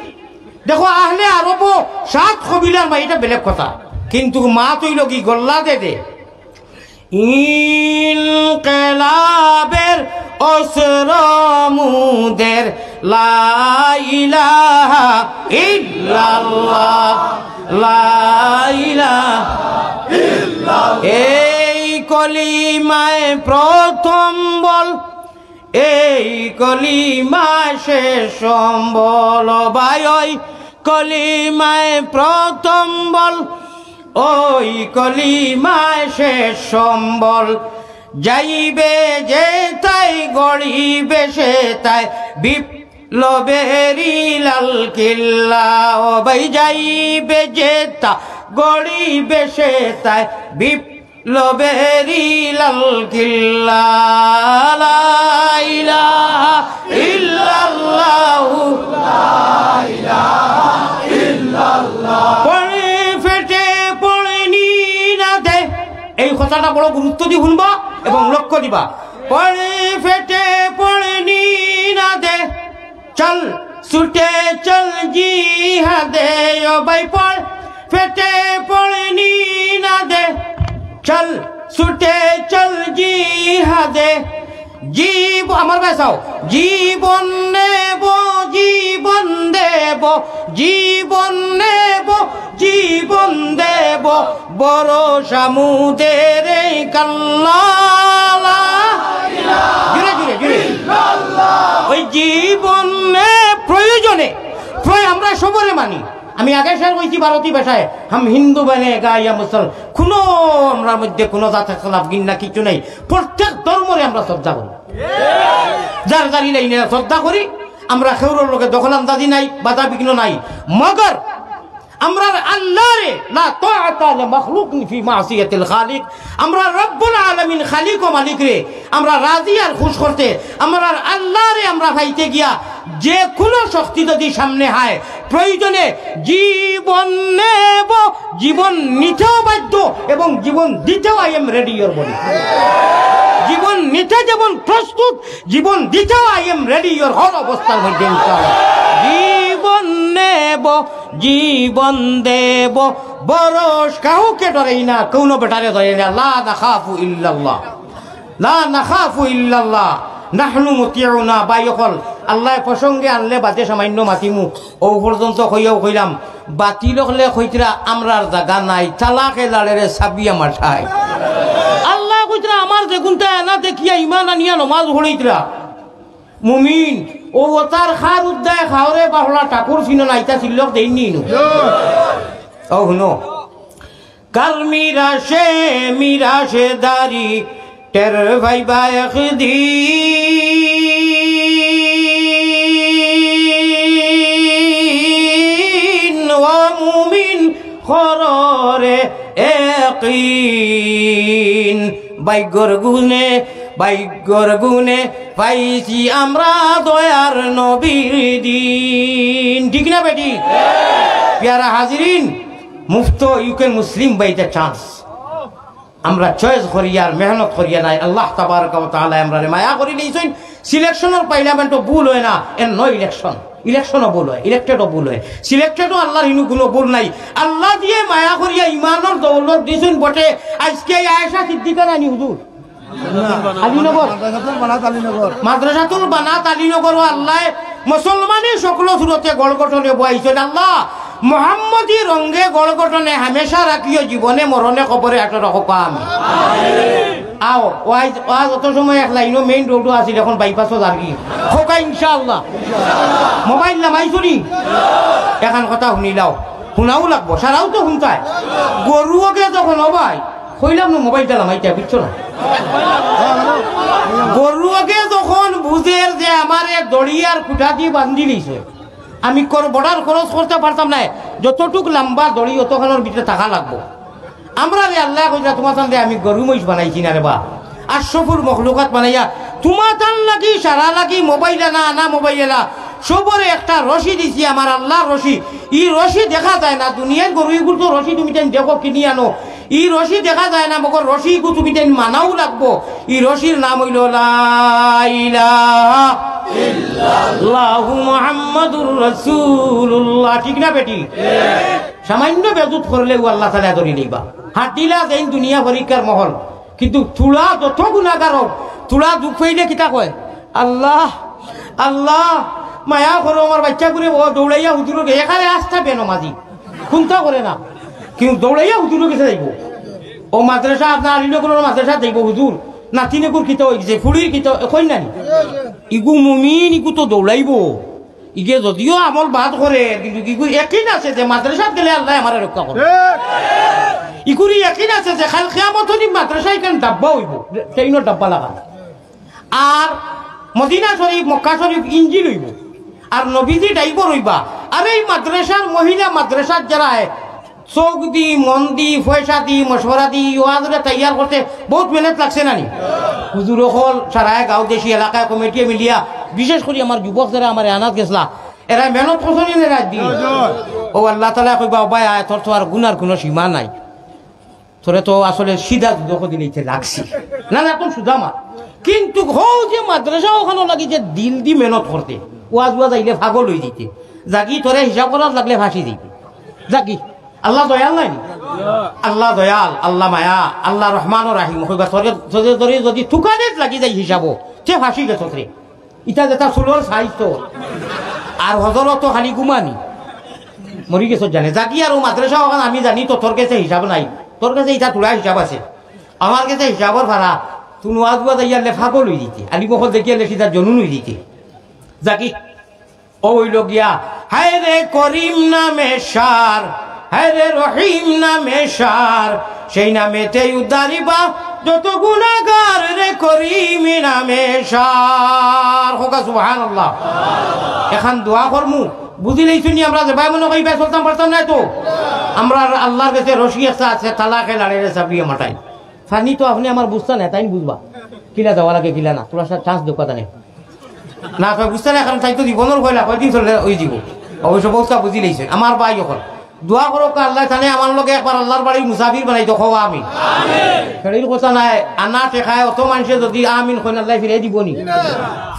দেখো, আহলে আরবও সাত কবিলার মাঝে ইটা বেলেগ কথা, কিন্তু মাত অইলো কি গল্লা দে দে। ইনকিলাবের অস্ত্র মুদের লা ইলাহা ইল্লাল্লাহ, লা ইলাহা ইল্লাল্লাহ। এই কলিমায় প্রথম বল, এই কলিমায় শেষ সম্বল, ও ভাই, ওই কলিমায় প্রথম বল, ওই কলিমায় শেষ সম্বল। যাইবে যেতায় গড়িবে সেতায় বিপ্লবেরই লাল কিল্লা, ও ভাই, যাইবে যেতা গড়িবে সেতায় বিপ লবেরি লাল কিল্লা, লা ইলাহা ইল্লাল্লাহু, লা ইলাহা ইল্লাল্লাহ। পড়ে ফেটে পড়ে নি না দে। এই কথাটা বড় গুরুত্ব দি শুনবা এবং লক্ষ্য দিবা। পড়ে ফেটে পড়ে নি না দে। চল ছুটে চল জিহাদে, ও ভাই পড়, ফেটে পড়ে নি না দে। চল ছুটে চল জিহাদে। জীব-, আমার ভাই চাও। জীবন নেব, জীবন দেব, জীবন নেব, জীবন দেব, ভরসা মুদের এই কাল্লা। জুরে, জুরে, জুরে। ওই জীবনে প্রয়োজনে, প্রয়-, আমরা সবরে মানি। আমি আগে শেয়ার কইছি ভারতী ভাষায়, "হাম হিন্দু বনেগা ইয়া মুসল-," কুনু আমরার মধ্যে কুনু জাত ইখতিলাফ ঘিন্না কিচ্ছু নাই। প্রত্যেক ধর্মরে আমরা শ্রদ্ধা করি, যার যার লাইনে শ্রদ্ধা করি। আমরা কেউরর লগে দখল আন্দাজি নাই, বাধা বিঘ্ন নাই। মগর আমরার আল্লাহরে, লা তাআতা লি মাখলুকিন ফি মাসিয়াতিল খালিক, আমরা রব্বুল আলামিন খালিক ও মালিকরে আমরা রাজি আর খুশ করতে, আমরার আল্লাহরে আমরা পাইতে গিয়া যে কুনু শক্তি যদি সামনে হয়, প্রয়োজনে জীবন নেব, জীবন নিতেও বাধ্য এবং জীবন দিতেও I am ready your body। জীবন নিতে যেমন প্রস্তুত, জীবন দিতেও I am ready your হর অবস্থার মধ্যে ইনশাআল্লাহ। জীবন নেব, জীবন দেব, ভরস কাউকে ডরাই না, কুনু বেটারে ডরাই না। লা নাখাফু ইল্লাল্লাহ, লা নাখাফু ইল্লাল্লাহ, নাহনু মুতিউনা। ভাই অকল, আল্লায় প্রসঙ্গে আনলে বাদে সামান্য মাতিমু, অউ পর্যন্ত কইয়াউ কইলাম, বাতিল অকলে কইতরা, "আমরার জাগা নাই, তালাকে লাড়েরে সাবিয়া মাঠাই।" আল্লায় কইতরা, "আমার যেগুনতা এনা দেখিয়া ইমান আনিয়া নমাজ পড়িতরা।" মুমিন, অউ অতার খার উদ্দায় খাওরে বাহলা ঠাকুর চিনো না, ইতা চিল্লক দেইন নি নু। অউ হুনো। কার মিরাশে মিরাশে দারি টের পাইবা একদিন, ও মুমিন, কররে একিন। ভাগ্যর গুণে, ভাগ্যর গুণে পাইছি আমরা দয়ার নবীর দিন। ঠিক না বেটি? পেয়ারা হাজিরিন, মুফত you can Muslim by the chance। আমরা choice করিয়া আর মেহনত করিয়া নায়। আল্লাহ তাবারাকা ওয়া তাআলায় আমরারে মায়া করি নিছইন। Selection-র parliament-ও ভুল অয় না, এর no election। Election-ও ভুল অয়, elected-ও ভুল অয়। Selected-ও আল্লাহর হিনু কুনু ভুল নাই। আল্লাহ দিয়া মায়া করিয়া ইমানর দৌলত দিছইন বটে। আইজকে এই আয়েশা সিদ্দিকা নানি হুজুর? আলীনগর। মাদ্রাসাতুল বানাত আলীনগর। মাদ্রাসাতুল বানাত আলীনগরও আল্লায় মুসলমানি শক্ল সুরতে গড় গঠনে বওয়াইছইন। আল্লাহ, মোহাম্মদী রঙে গড় গঠনে হামেশা রাখিও, জীবনে মরণে কবরে আটো রাখো, কও আমিন। আও, ওয়াজ, ওয়াজ অত সময় এক লাইনও main road-ও আছিল, এখন bypass-ও যারগি। কউক্কা ইনশাআল্লাহ। Mobile লামাইছো নি? এখান কথা হুনিলাও। হুনাও লাগবো, সারাও তো হুনতায়। গরু আগে যখন, ও ভাই, কইলাম না mobile-টা লামাইতে, বুঝছো না? গরু আগে যখন বুঝের যে আমারে দড়ি আর খুঁটা দি বান্ধিলিছে, আমি কর-, বড়ার খরচ করতে পারতাম নায়, যতটুক লম্বা দড়ি অতখানর ভিতরে থাকা লাগবো। আমরারে আল্লায় কইরা, "তুমার তানরে আমি গরু মহিষ বানাইছি না রে বা, আশরাফুল মখলুকাত বানাইয়া, তুমার তান লাগি, সারা লাগি, মোবাইল আলা, আনা মোবাইল আলা, সবরে একটা রশি দিছি, আমার আল্লার রশি। ই রশি দেখা যায় না, দুনিয়ার গরু ইগুর তো রশি তুমি তাইন দেখো কিনি আনো, ই রশি দেখা যায় না, মগর রশি ইগু তুমি তাইন মানাও লাগবো। ই রশির নাম অইলো লা ইলাহা ইল্লাল্লাহু মুহাম্মাদুর রাসূলুল্লাহ।" ঠিক না বেটি? সামান্য বেজুত করলেউ আল্লাহ তাআলায় ধরি লইবা। হাত দিলা যেইন দুনিয়া পরীক্ষার মহল, কিন্তু থুড়া যত গুনাগার অউক, থুড়া দুখ পাইলে কিতা কয়? "আল্লাহ, আল্লাহ, মায়া করো আমার বাইচ্চাগুরে, ও দৌড়াইয়া হুজুরর গেছে।" এখানে আস্তা বেনমাজি, কুন্তা করে না, কিন্তু দৌড়াইয়া হুজুরর গেছে যাইবো। ও মাদ্রাসা, আপনার আলীনগরর মাদ্রাসা যাইবো, "হুজুর, নাতিনগুর কিতা অইগেছে, ফুড়ির কিতা?" কইন না নি? ইগু মুমিন, ইগু তো দৌড়াইবো। ইগে যদিও আমল বাদ করে, কিন্তু ইগুর একিন আছে যে মাদ্রাসাত গেলে আল্লায় আমারে রক্ষা করবো। ইগুর একিন আছে যে কাইল কিয়ামতর দিন মাদ্রাসা ইখান ডাব্বা অইবো, ট্রেইনর ডাব্বা লাখান। আর মদিনা শরীফ, মক্কা শরীফ ইঞ্জিন অইবো, আর নবীজি ড্রাইভার অইবা। আর এই মাদ্রাসার মহিলা মাদ্রাসাত যারা চউখ দি, মন দি, পয়সা দি, মশওয়ারা দি, ওয়াজরে তৈয়ার করতে বউত মেহনত লাগছে না নি? হুজুর অকল সারায় গাঁও দেশি এলাকায় কমিটিয়ে মিলিয়া, বিশেষ করি আমার যুবক যারা আমার আনাত গেছলা, এরা মেহনত করছইন নি রাইত দিন? ও আল্লাহ তাআলায় কইবা, "ও ভাই, আয়, তোর তো আর গুনার কুনু সীমা নাই, তোরে তো আসলে সিধা দুজখো দিলাইতে লাগছে।" না, না, একদম সুজা মাত। কিন্তু হউ যে মাদ্রাসা অখানো লাগি যে দিল দি মেহনত করতে, ওয়াজ ওয়াজ আইলে পাগল অইযিতে, যাগি তোরে হিসাব করাত লাগলে ফাঁসি দিতে, যাগি। আল্লাহ দয়াল নায় নি? আল্লাহ দয়াল, আল্লাহ মায়া, আল্লাহ রহমান ও রাহিম। কইবা, তোরে, তোরে, তোরে যদি তুকানিত লাগি যাই হিসাবো, তে ফাঁসি গেছত রে। ইটা যেটা চুলর সাইজ তো। আর হজরত তো খালি ঘুমানি। মরি গেছত জানে। যাগি আর ও মাদ্রাসা অখান আমি জানি তো তোর গেছে হিসাব নাই। তোর গেছে ইটা থুড়া হিসাব আছে। আমার গেছে হিসাবর ফারা। তুই ওয়াজ ওয়াজ আইয়া লে পাগল অইযিতে। আলী মহল দেখিয়া লে সিধা জনুন অইযিতে। যাগি। ও অইলো গিয়া, হায় রে করিম নামে সার, হায় রে রহিম নামে সার, সেই নামেতেই উদ্ধারিবা যত গুনাগার রে করিম নামে সার। কউক্কা সুবহানাল্লাহ। এখান দোয়া করমু, বুঝিলাইছইন নি? আমরা যেবায় মনো করি ইবায় চলতাম পারতাম নায় তো। আমরার আল্লার গেছে রশি একটা আছে, তালা খেলাড়ে রে সাবরিয়া মাটাই। ফানি তো আপনে আমার বুঝতা নায়, তাইন বুঝবা। কিলা যাওয়া লাগে, কিলা না। থুড়া সা chance দেউক্কা তানে। না, কয় বুঝতা নায়, কারণ তাইন তো জীবনর কয়লা, কয়দিন চললে অইযিবো। অবশ্য বউততা বুঝিলাইছইন। আমার ভাই অকল। দোয়া করউক্কা আল্লায় তানে আমার লগে একবার আল্লার বাড়ির মুসাফির বানাই দেও, কও আমিন। আমিন। ফেরির কথা নায়, আনা টেকায় অত মানষে যদি আমিন কইন, আল্লায় ফিরাই দিবো নি?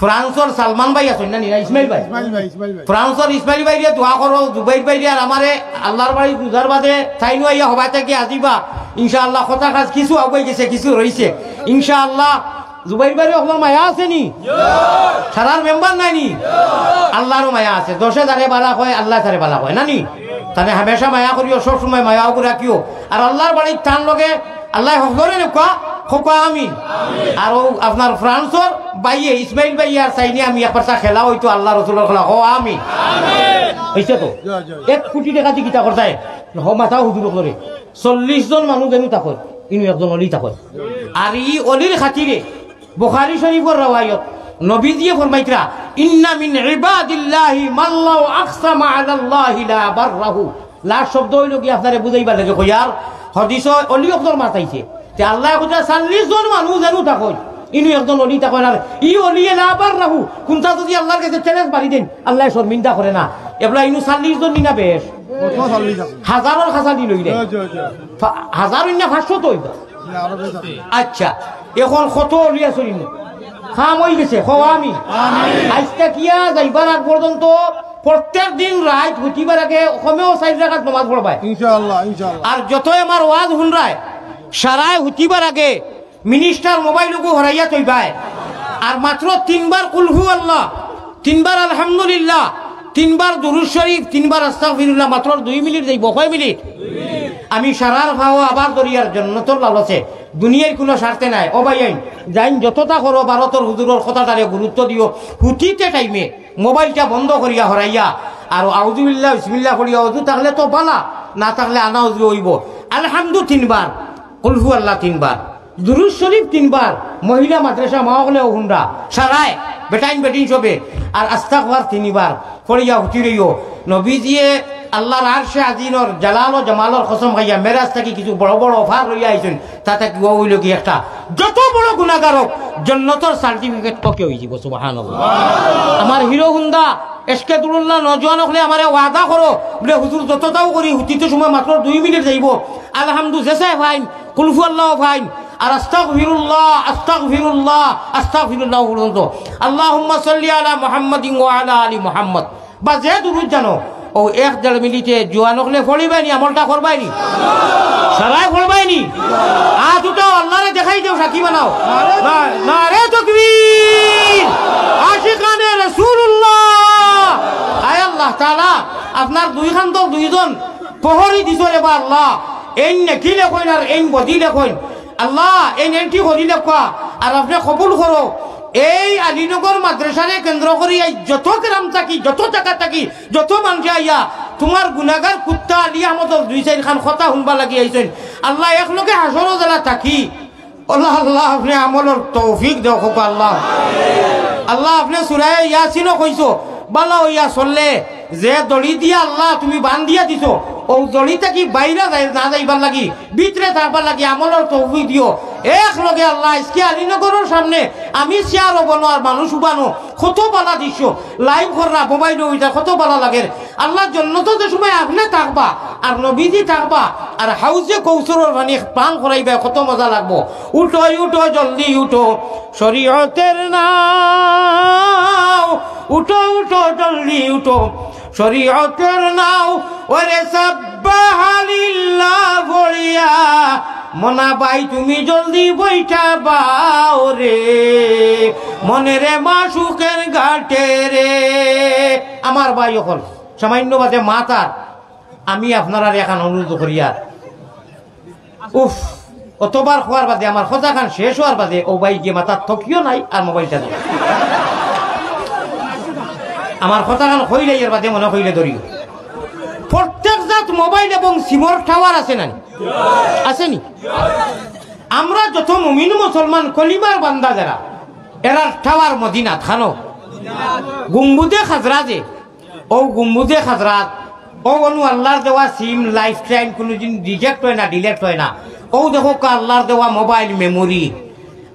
ফ্রান্সর সালমান ভাই আছইন না নি, না ইসমাইল ভাই? ইসমাইল ভাই, ইসমাইল ভাই। ফ্রান্সর ইসমাইল ভাইরে দোয়া করো, জুবাইর ভাইরে আর আমারে আল্লার বাড়ি বুঝার বাদে তাইনও আইয়া হবায় থাকি আজিবা। ইনশাআল্লাহ কথা কাজ কিছু আগুয়াই গেছে, কিছু রইছে। ইনশাআল্লাহ জুবাইর ভাইরে অকলর মায়া আছে নি? সারার মেম্বার নায় নি? আল্লারও মায়া আছে। দশে যারে বালা কয়, আল্লায় তারে বালা কয়, না নি? তানে হামেশা মায়া করিও, সব সময় মায়া অগু রাখিও। আর আল্লার বাড়িত তান লগে আল্লায় হকলরে নেউক্কা, কউক্কা আমিন। আর ও আপনার ফ্রান্সর ভাইয়ে, ইসমাইল ভাইয়ে আর চাইনি আমি একবার চা খেলা অইতো আল্লা রসুলর খেলা, কও আমিন। অইছে তো? এক কোটি টেকা দি কিতা করতায়? হ, মাতাও হুজুর অকলরে। চল্লিশ জন মানুষ যেনু থাকইন, ইনু একজন অলি থাকইন। আর ই অলির খাতিরে বুখারী শরীফর রেওয়ায়ত, নবীজিয়ে ফরমাইতরা, "ইন্না মিন ইবাদিল্লাহি মান লাউ আকসামা আলাল্লাহি লা আবাররাহু।" লাস্ট শব্দ অইলো গি আপনারে বুঝাইবার লাগি কইয়ার, হাদিসো অলি অকলর মাত আইছে। তে আল্লায় কইতরা চল্লিশ জন মানুষ যেনু থাকইন, ইনু একজন অলি থাকইন, আর ই অলিয়ে লা আবাররাহু, কুনটা যদি আল্লার গেছে challenge মারি দেইন, আল্লায় শর্মিন্দা করে না। এবলা ইনু চল্লিশ জন নি না বেশ? কত চল্লিশ আছে? হাজারর খাছা দিল অইলে। জি, জি, জি। ফা-, হাজার অইন না পাঁচশো তো অইবা। না, আরো বেশি আছে। আচ্ছা, এখন কত অলি আছইন ইনো? কাম অইগেছে, কও আমিন। আমিন। আইজ থাকিয়া যাইবার আগ পর্যন্ত প্রত্যেক দিন রাইত হুতিবার আগে কমেও চাইর রাকাত নমাজ পড়বায়। ইনশাআল্লাহ, ইনশাআল্লাহ। আর যতই আমার ওয়াজ হুনরায়, সারায় হুতিবার আগে মিনিস্টার মোবাইল ওগু হরাইয়া থইবায়। আর মাত্র তিনবার কুলহু আল্লাহ, তিনবার আলহামদুলিল্লাহ, তিনবার দুরুদ শরীফ, তিনবার আস্তাগফিরুল্লাহ, মাত্র দুই মিনিট যাইবো। কয় মিনিট? আমি সারার পাও আবার ধরিয়ার জন্নতর লালসে, দুনিয়ার কুনু স্বার্থে নায়। ও ভাইয়াইন, যাইন যতটা করো, ভারতর হুজুরর কথাটারে গুরুত্ব দিও। হুতিতে টাইমে মোবাইলটা বন্ধ করিয়া হরাইয়া, আর আউযুবিল্লাহ, বিসমিল্লাহ করিয়া অজু থাকলে তো বালা, না থাকলে আনা অজু অইবো। আলহামদু তিনবার, কুলহু আল্লাহ তিনবার, দুরুদ শরীফ তিনবার, মহিলা মাদ্রাসা মা অকলেও হুনরা, সারায় বেটাইন বেটিন সবে, আর আস্তাগফার তিনবার পড়িয়া হুতি রইও। নবীজিয়ে আল্লাহর আরশে আজিমর জালাল ও জামালর কসম খাইয়া মেরাজ থাকি কিছু বড় বড় অফার লইয়া আইছইন, তা থাকি অউ অইলো কি একটা, যত বড় গুনাগার অউক, জন্নতর সার্টিফিকেট ওকে অইযিবো। সুবহানাল্লাহ। আমার হিরো হুন্ডা এসকে দুরুল্লাহ নওজোয়ান অকলে আমারে ওয়াদা করো, বুলে, "হুজুর, যততাউ করি, হুতিতে সময় মাত্র দুই মিনিট যাইবো, আলহামদু যেসায় ফাইন, কুলহু আল্লাহ ফাইন, আর আস্তাগফিরুল্লাহ, আস্তাগফিরুল্লাহ, আস্তাগফিরুল্লাহ পর্যন্ত।" আল্লাহুম্মা সাল্লি আলা মুহাম্মাদিন ওয়া আলা আলি মুহাম্মদ। বা যে দুরুদ জানো, অউ এক দেড় মিনিটে জোয়ান অকলে পড়িবায়নি, আমলটা করবায়নি? সারায় পড়বায়নি? আত উঠাও, আল্লাহরে দেখাই দেও, সাক্ষী বানাও। না, নারে তকবীর! আশিকানে রাসূলুল্লাহ! আয় আল্লাহ তাআলা, আপনার দুই খান্দর দুইজন প্রহরী দিছো রে বা আল্লাহ, এইন নেকি লেখইন আর এইন বদি লেখইন। আল্লাহ, এইন entry করি লেখা, আর আপনে কবুল করো। এই আলীনগর মাদ্রাসারে কেন্দ্র করি আইজ যত গ্রাম থাকি, যত জাগা থাকি, যত মানষে আইয়া তুমার গুনাগার কুত্তা আলী আহমদর দুই চাইর খান কথা হুনবার লাগি আইছইন। আল্লাহ, একলগে হাশরো যেলা থাকি। আল্লাহ, আল্লাহ, আপনে আমলর তৌফিক দেও, কউক্কা আল্লাহ। আল্লাহ, আপনে সূরায়ে ইয়াসিনো কইছো, বালা অইয়া চললে, যে দড়ি দিয়া আল্লাহ তুমি বান্ধিয়া দিছো, অউ দড়ি থাকি বাইরা যাই-, না যাইবার লাগি, ভিতরে থাকবার লাগি আমলর তৌফিক দিও। একলগে আল্লাহ, আইজকে আলীনগরর সামনে আমি চেয়ারো বনো আর মানুষ উবানো, কত বালা দৃশ্য, live কররা, মোবাইলো অইতা, কত বালা লাগের। আল্লাহ, জন্নতো যে সময় আপনে থাকবা, আর নবীজি থাকবা, আর হাউজে কৌসরর পানি পান করাইবা, কত মজা লাগবো। উঠো, উঠো, জলদি উঠো, শরীয়তের নাও, উঠো, উঠো, জলদি উঠো, শরীয়তের নাও, ওরে সাব্বাহালিল্লাহ পড়িয়া, মনা ভাই তুমি জলদি বইঠা বাও রে, মনে রে মাশুকের ঘাটে রে। আমার ভাই অকল, সামান্য বাদে মাতার, আমি আপনারার এখান অনুরোধ করিয়ার, উফ, অতবার কওয়ার বাদে, আমার কথাখান শেষ অওয়ার বাদে, অউ ভাই গিয়া মাতার থকিও নাই আর মোবাইলটা ধরো। আমার কথাখান কইলে এর বাদে মনো কইলে ধরিও। প্রত্যেক জাত মোবাইল এবং সিমর টাওয়ার আছে না নি? আছে নি? আমরা যত মুমিন মুসলমান কলিমার বান্দা যারা, এরার টাওয়ার মদিনাত খানো। গুম্বুদে খাজরা যে, অউ গুম্বুজে খাজরাত, অউ অনো আল্লাহর দেওয়া সিম লাইফ টাইম কুনুদিন রিজেক্ট অয় না, ডিলেট অয় না। অউ দেখউক্কা আল্লাহর দেওয়া মোবাইল মেমোরি।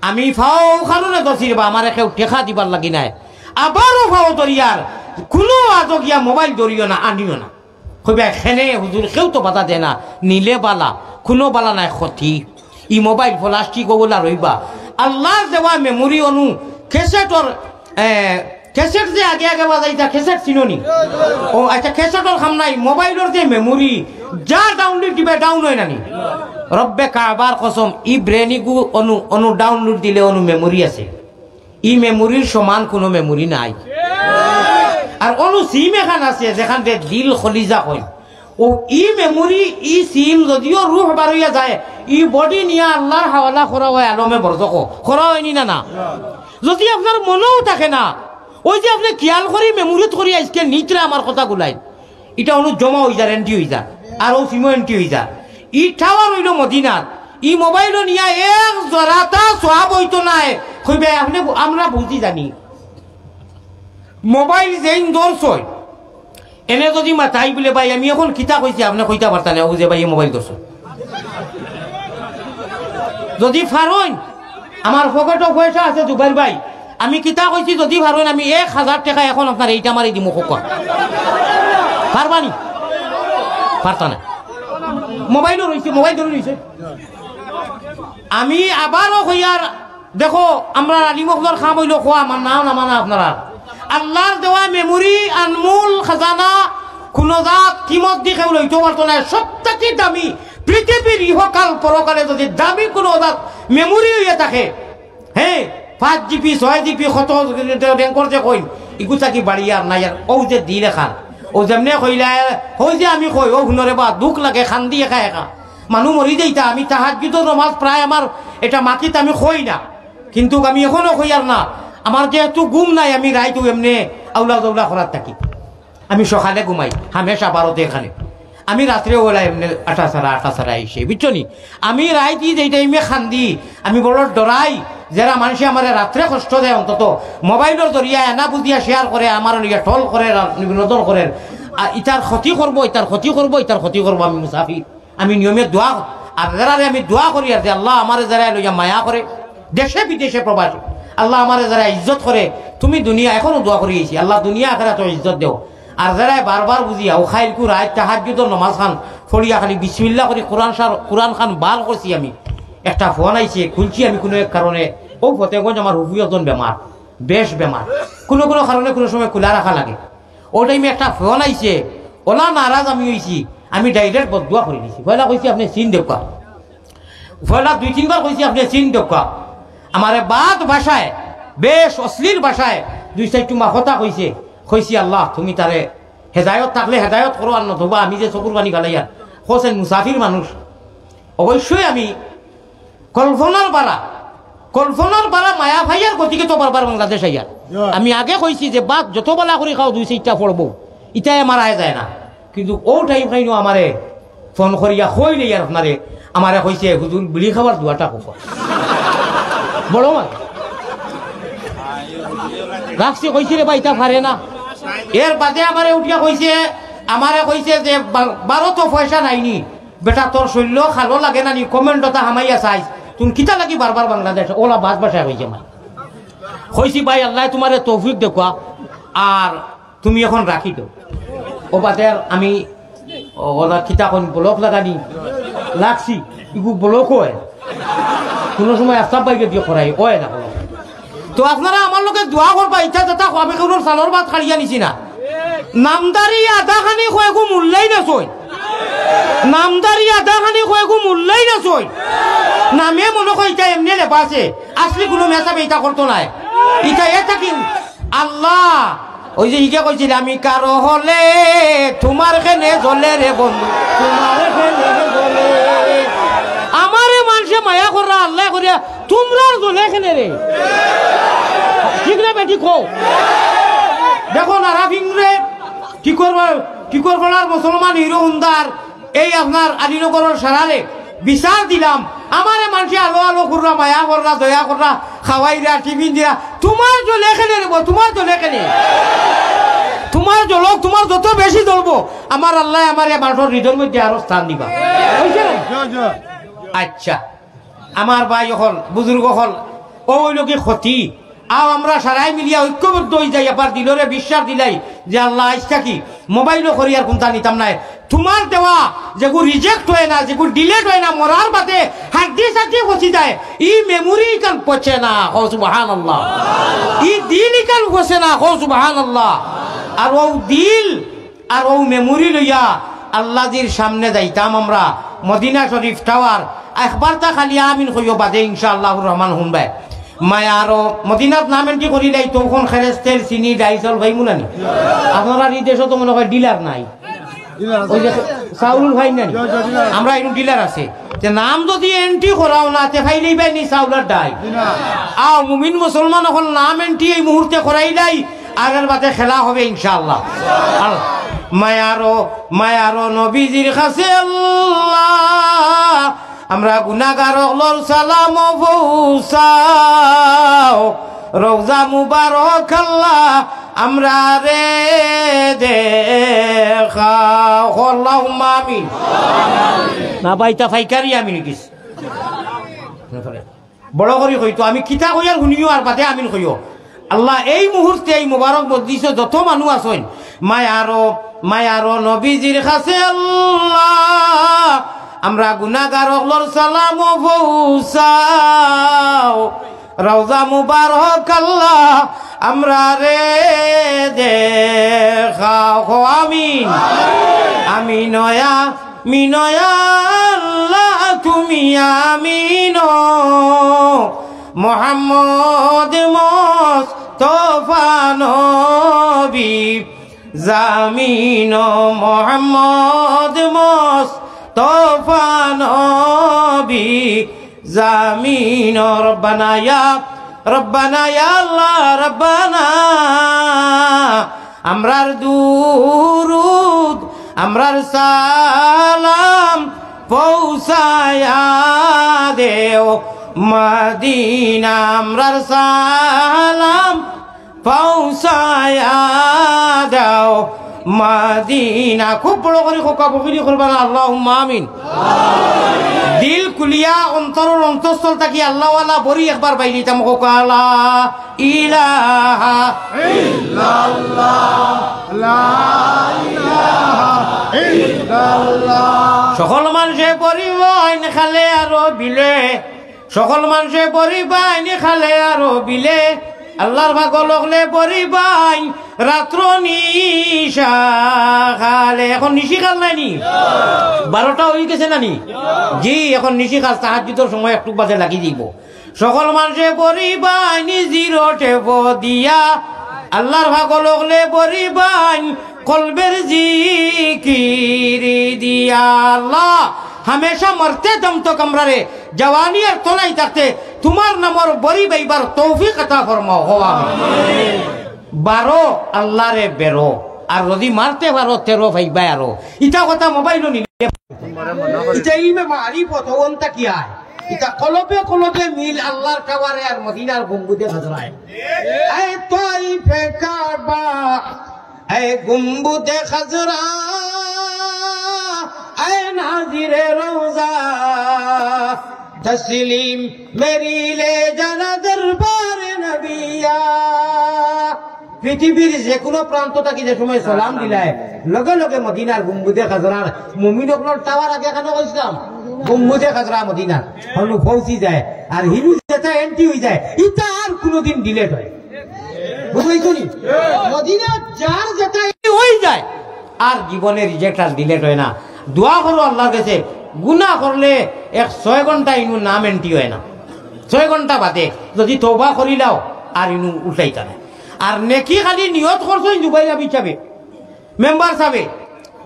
আমি ফাও কারণে ধরছি রে বা, আমারে কেউ টেকা দিবার লাগি নায়। আবারও ফাও ধরিয়ার, কুনু আজো গিয়া মোবাইল ধরিও না, আনিও না। কইবা, "কেনে হুজুর, কেউ তো বাধা দেয় না, নিলে বালা, কুনু বালা নায়, ক্ষতি।" ই মোবাইল প্লাস্টিক অগুলা রইবা। আল্লাহর দেওয়া মেমোরি অনো ক্যাসেটর, এ, ক্যাসেট যে আগে আগে বাজাইতা, ক্যাসেট চিনো নি? ও আচ্ছা, ক্যাসেটর কাম নাই, মোবাইলর যে মেমোরি, যা ডাউনলোড দিবা, ডাউন অয় না নি? রব্বে কাবার কসম, ই ব্রেন ইগু অনো, অনো ডাউনলোড দিলে অনো মেমোরি আছে। ই মেমোরির সমান কুনু মেমোরি নাই। আর অনো সিম এখান আছে, যেখানরে দিল কলিজা কইন। অউ ই মেমোরি, ই সিম যদিও রুহ বারইয়া যায়, ই বডি নিয়া আল্লাহর হাওয়ালা করা অয় আলমে বরজখো। করা অয়নি না, না? যুদি আপনার মনেও থাকে না, অউ যে আপনে খিয়াল করি মেমোরিত করি আইজকে নিতরা আমার কথাগুলাইন, ইটা অনো জমা অইযার, এন্ট্রি অইযার, আর অউ সিমো এন্ট্রি অইযার। ই টাওয়ার অইলো মদিনার, ই মোবাইলো নিয়া এক জরাতা সওয়াব অইতো নায়। কইবা, "আপনে বু-, আমরা বুঝি জানি।" মোবাইল যেইন ধরছইন, এনে যুদি মাতাই বুলে, "ভাই, আমি অখন কিতা কইছি?" আপনে কইতা পারতা না, অউ যে ভাইয়ে মোবাইল ধরছইন। যুদি পারইন, আমার পকেটো পয়সা আছে, জুবাইর ভাই, আমি কিতা কইছি যুদি পারইন, আমি এক হাজার টেকা অখন আপনারে ইটা মারি দিমু, কউক্কা। পারবা নি? পারতা না। মোবাইলো রইছে, মোবাইল ধরি রইছে। আমি আবারও কইয়ার, দেখো, আমরার আলিম অকলর কাম অইলো কওয়া, মানা না মানা আপনারার। আল্লাহর দেওয়া মেমোরি, আনমোল খাজানা, কুনু জাত কিমত দি কেউ লইতো পারতো নায়। সব থাকি দামি, পৃথিবীর ইহকাল পরকালে যুদি দামি কুনু জাত মেমোরি অইয়া থাকে, হে, পাঁচ জিবি, ছয় জিবি, কত ব্যাংকর যে কইন, ইগু থাকি বাড়িয়া আর নাই। আর অউ যে দিল এখান, অউ যেমনে কইলা, অউ যে আমি কই, অউ হুনো রে বা, দুখ লাগে, কান্দি একা একা। মানুষ মরি যাইতা, আমি তাহাজ্জুদর নমাজ প্রায় আমার এটা মাটিত আমি কই না, কিন্তু আমি অখনো কইয়ার না। আমার যেহেতু ঘুম নাই, আমি রাইত এমনে আউলা জাউলা করার থাকি। আমি সকালে ঘুমাই, হামেশা ভারতে এখানে। আমি রাত্রে ওলা এমনে আটা সারা, আটা সারা আইসে, বুঝছো নি? আমি রাইত ই যেই টাইমে কান্দি, আমি বড় ডরাই। যেরা মানষে আমারে রাত্রে কষ্ট দেয়, অন্তত মোবাইলর জরিয়া এনা বুঝিয়া শেয়ার করে, আমার লগে ট্রল করে, বিনোদন করে, আর ইতার ক্ষতি করবো, ইতার ক্ষতি করবো, ইতার ক্ষতি করবো, আমি মুসাফির। আমি নিয়মে দোয়া, আর যেরারে আমি দোয়া করি, আর যে আল্লাহ আমারে যেরা লইয়া মায়া করে, দেশে বিদেশে প্রবাসে, আল্লাহ আমারে যেরা ইজ্জত করে, তুমি দুনিয়া এখনো দোয়া করি আইছি, আল্লাহ দুনিয়া আখেরাতো ইজ্জত দেও। আর যেরায় বারবার বুঝিয়া, ও খাইলকু রাইত তাহাজ্জুদর নমাজ খান পড়িয়া খালি বিসমিল্লাহ করি কোরআন সার, কোরআন খান বার করছি আমি, একটা ফোন আইছে, খুলছি আমি কোনো এক কারণে, ও ফতেগঞ্জ আমার হুফু একজন বেমার, বেশ বেমার, কোনো কোনো কারণে কোনো সময় খোলা রাখা লাগে। ও টাইমে একটা ফোন আইছে, ওলা নারাজ আমি অইছি, আমি ডাইরেক্ট বদদোয়া করি দিছি। পয়লা কইছি, "আপনে চিন দেউক্কা।" পয়লা দুই তিনবার কইছি, "আপনে চিন দেউক্কা।" আমারে বাদ ভাষায়, বেশ অশ্লীল ভাষায় দুই চাইর টুমা কথা কইছে। কইছি, "আল্লাহ, তুমি তারে হেদায়ত থাকলে হেদায়ত করো, আর নতুবা আমি যে চকুর পানি ফালাইয়ার।" কইছইন মুসাফির মানুষ, অবশ্যই আমি কল্পনার বারা, কল্পনার বারা মায়া পাইয়ার গতিকে তো বারবার বাংলাদেশ আইয়ার। আমি আগে কইছি যে, "বাদ যত বালা করি খাও, দুই চাইরটা পড়বো, ইটায় আমার আয় যায় না।" কিন্তু ও টাইম খাইনো আমারে ফোন করিয়া কইলে আর আপনারে, আমারে কইছে, "হুজুর, বিড়ি খাবার দোয়াটা কখন?" বড় মাত রাখছি, কইছি, "রে ভাই, ইতা পারে না।" এর বাদে আমারে উঠিয়া কইছে, আমারে কইছে যে, "বা-, বারো তো পয়সা নাইনি।" বেটা, তোর শরীর খালো লাগে না নি? কমেন্ট ওটা হামাইয়া চাইস, তুই কিতা লাগি বারবার বাংলাদেশ? ওলা বাদ ভাষায় কইছে আমার। কইছি, "ভাই, আল্লাহ তোমারে তৌফিক দেউক্কা, আর তুমি এখন রাখি দেও।" ও বাদে আর আমি, ও, ওলা কিতা কোন ব্লক লাগানি লাগছি, ইগু ব্লক হয়, কোনো সময় আস্তা বাইকে দিয়ে করাই, হয় না কোনো। তো আপনারা আমার লগে দোয়া করবা, ইচ্ছা যেটা আমি কেউর চালর ভাত খাড়িয়া নিছি না। নামদারি আধা খানি কয়েকু মূল্যাই না চই। নামদারি আধা খানি কয়েকু মূল্যাই না চই। নামে মনে কয় ইটা এমনি লেবাসে, আসলে কোনো মেসাবে ইটা করতো নায়। ইটা এ থাকি আল্লাহ, ওই যে ইগে কইছিল, "আমি কারো হলে তোমার কেনে জ্বলে রে বন্ধু, তোমার কেনে জ্বলে।" আমারে মানষে মায়া কররা, আল্লায় করিয়া, তোমরার জ্বলে কেনে রে? ঠিক না বেঠিক কও? দেখো না, রাফিংরে, টিকর, টিকর পাড়ার মুসলমান হিরো হুন্দার, এই আপনার আলীনগরর সারারে বিচার দিলাম। আমারে মানষে আলো আলো কররা, মায়া কররা, দয়া কররা, খাওয়াইরা, টিফিন দিরা। তোমার জ্বলে কেনে রে বো, তোমার জ্বলে কেনে? তোমার জ্বলক, তোমার যত বেশি জ্বলবো, আমার আল্লায় আমারে মানষর হৃদয়র মধ্যে আরো স্থান দিবা। অইছে না? আচ্ছা, আমার ভাই অকল, বুজুর্গ অকল, ও অইলো কি ক্ষতি? আও আমরা সারাই মিলিয়া ঐক্যবদ্ধ অই যাই, আবার দিলরে বিশ্বাস দিলাই যে আল্লাহ আইজ থাকি মোবাইলও করি আর কুন্তা নিতাম নায়। তোমার দেওয়া যেগু রিজেক্ট হয় না, যেগু ডিলেট হয় না, মরার বাদে হাড্ডি সাড্ডি পচি যায়, ই মেমোরি ইখান পচে না, কও সুবহানাল্লাহ। ই দিল ইখান পচে না, কও সুবহানাল্লাহ। আর ও দিল আর ও মেমোরি লইয়া আল্লাজির সামনে যাইতাম আমরা, মদিনা শরীফ টাওয়ার। একবার তা খালি আমিন কইও, বাদে ইনশাআল্লাহুর রহমান হুনবায়। মায়ারো মদিনাত নাম এন্ট্রি করিলাই, তখন খেরেস্তেল, চিনি, ডাইল, চাউল পাইমু না নি? আপনারার ই দেশো তো মনে হয় ডিলার নাই। ওই যে চাউলুর ভাই নাই, আমরা এরকম ডিলার আছে। তে নাম যদি এন্ট্রি করাও না, তে পাইলেই ভাই নি চাউলর ডাই। আও, মুমিন মুসলমান অকল নাম এন্ট্রি এই মুহূর্তে করাইলাই, আগের বাতে খেলা হবে ইনশাআল্লাহ। আল-, মায়ারো, মায়ারো নবীজির কাছে আল্লাহ, আমরা গুনাগার অকলর সালাম পৌঁছাও, রওজা মুবারক আল্লাহ আমরারে দেখাও। আল্লাহুম্মা আমিন। না ভাই, তা ফাইকারি আমিন কিস। বড় করি কইতো, আমি কিতা কইয়ার হুনিও আর বাদে আমিন কইও। আল্লাহ, এই মুহূর্তে এই মুবারক মজলিসো যত মানুষ আছইন, মায়ারো, মায়ারো নবীজির কাছে আল্লাহ, আমরা গুনাগার অকলর সালাম পৌঁছাও। রওজা মুবারক আল্লাহ আমরারে দেখাও। কও আমিন। আমিন, ইয়া আমিন, ইয়া আল্লাহ তুমি আমিন। মোহাম্মদ মোস্তফা নবী জামিন, মোহাম্মদ মোস্তফা নবী জামিন। রব্বানা ইয়া, রব্বানা ইয়া আল্লাহ রব্বানা, আমরার দুরুদ, আমরার সালাম পৌঁছায়া দেও। মদিনা আমরার সালাম পৌঁছায়া দাও মদিনা। খুব বড় করি কউক্কা, বখিলি করবা না, আল্লাহুম্মা আমিন। দিল খুলিয়া অন্তরর অন্তঃস্থল থাকি আল্লাহওয়ালা বড়ি একবার বাইলিতাম কউক্কা, লা ইলাহা ইল্লাল্লাহ, লা ইলাহা ইল্লাল্লাহ। সকল মানষে বড়ি বাইন খালে আরো বিলে, সকল মানষে বড়ি বাইন খালে আরো বিলে, আল্লাহর পাগল অকলে বড়ি বাইন রাত্র নিশা খালে। এখন নিশি খাল নায়নি? বারোটা অইগেছে নানি? জি, এখন নিশি খাল, তাহাজ্জুদর সময় একটুক বাদে লাগি যাইবো। সকল মানষে বড়ি বাইন জিরো টেপো দিয়া, আল্লাহর পাগল অকলে বড়ি বাইন কলবের জিকির দিয়া। আল্লাহ, হামেশা মরতে দম তক আমরারে জওয়ানি আর তনাই থাকতে তুমার নামর বড়ি বাইবার তৌফিক আতা ফরমাও, কও আমিন। বারো আল্লাহরে বেরো, আর যদি মারতে পারো তেরো পাইবায় আরো। ইতা কথা মোবাইলো নিলে। ইতা ইলমে মারিফত অন থাকিয়া। ইতা কলবে কলবে মিল আল্লাহর টাওয়ারে আর মদিনার গম্বুজে খাজরায়। এ তাইফে কাবা, এ গম্বুজে খাজরা, এ নাজিরে রওজা, তসলিম মেরি লে জানা দরবার নবিয়া। পৃথিবীর যে কোনো প্রান্ত থাকি যে সময় সালাম দিলায়, লগে লগে মদিনার গম্বুজে খাজরার মুমিন অকলর টাওয়ার আগে কেনে কইছলাম? গম্বুজে খাজরা মদিনা। হনু পৌঁছি যায়, আর হিনু যেটা এন্ট্রি অই যায়, ইটা আর কোনোদিন ডিলেট অয়। বুঝাইছো নি? মদিনা যার যেটা অই যায়, আর জীবনে রিজেক্ট আর ডিলেট অয় না। দোয়া করো আল্লাহর কাছে, গুনা করলে এক ছয় ঘন্টা ইনু নাম এন্ট্রি অয় না। ছয় ঘন্টা বাদে যদি তওবা করিলাও, আর ইনু উল্টাইতা না। আর নেকি খালি নিয়ত করছইন জুবাইর আহমদ সাবে, মেম্বার সাবে,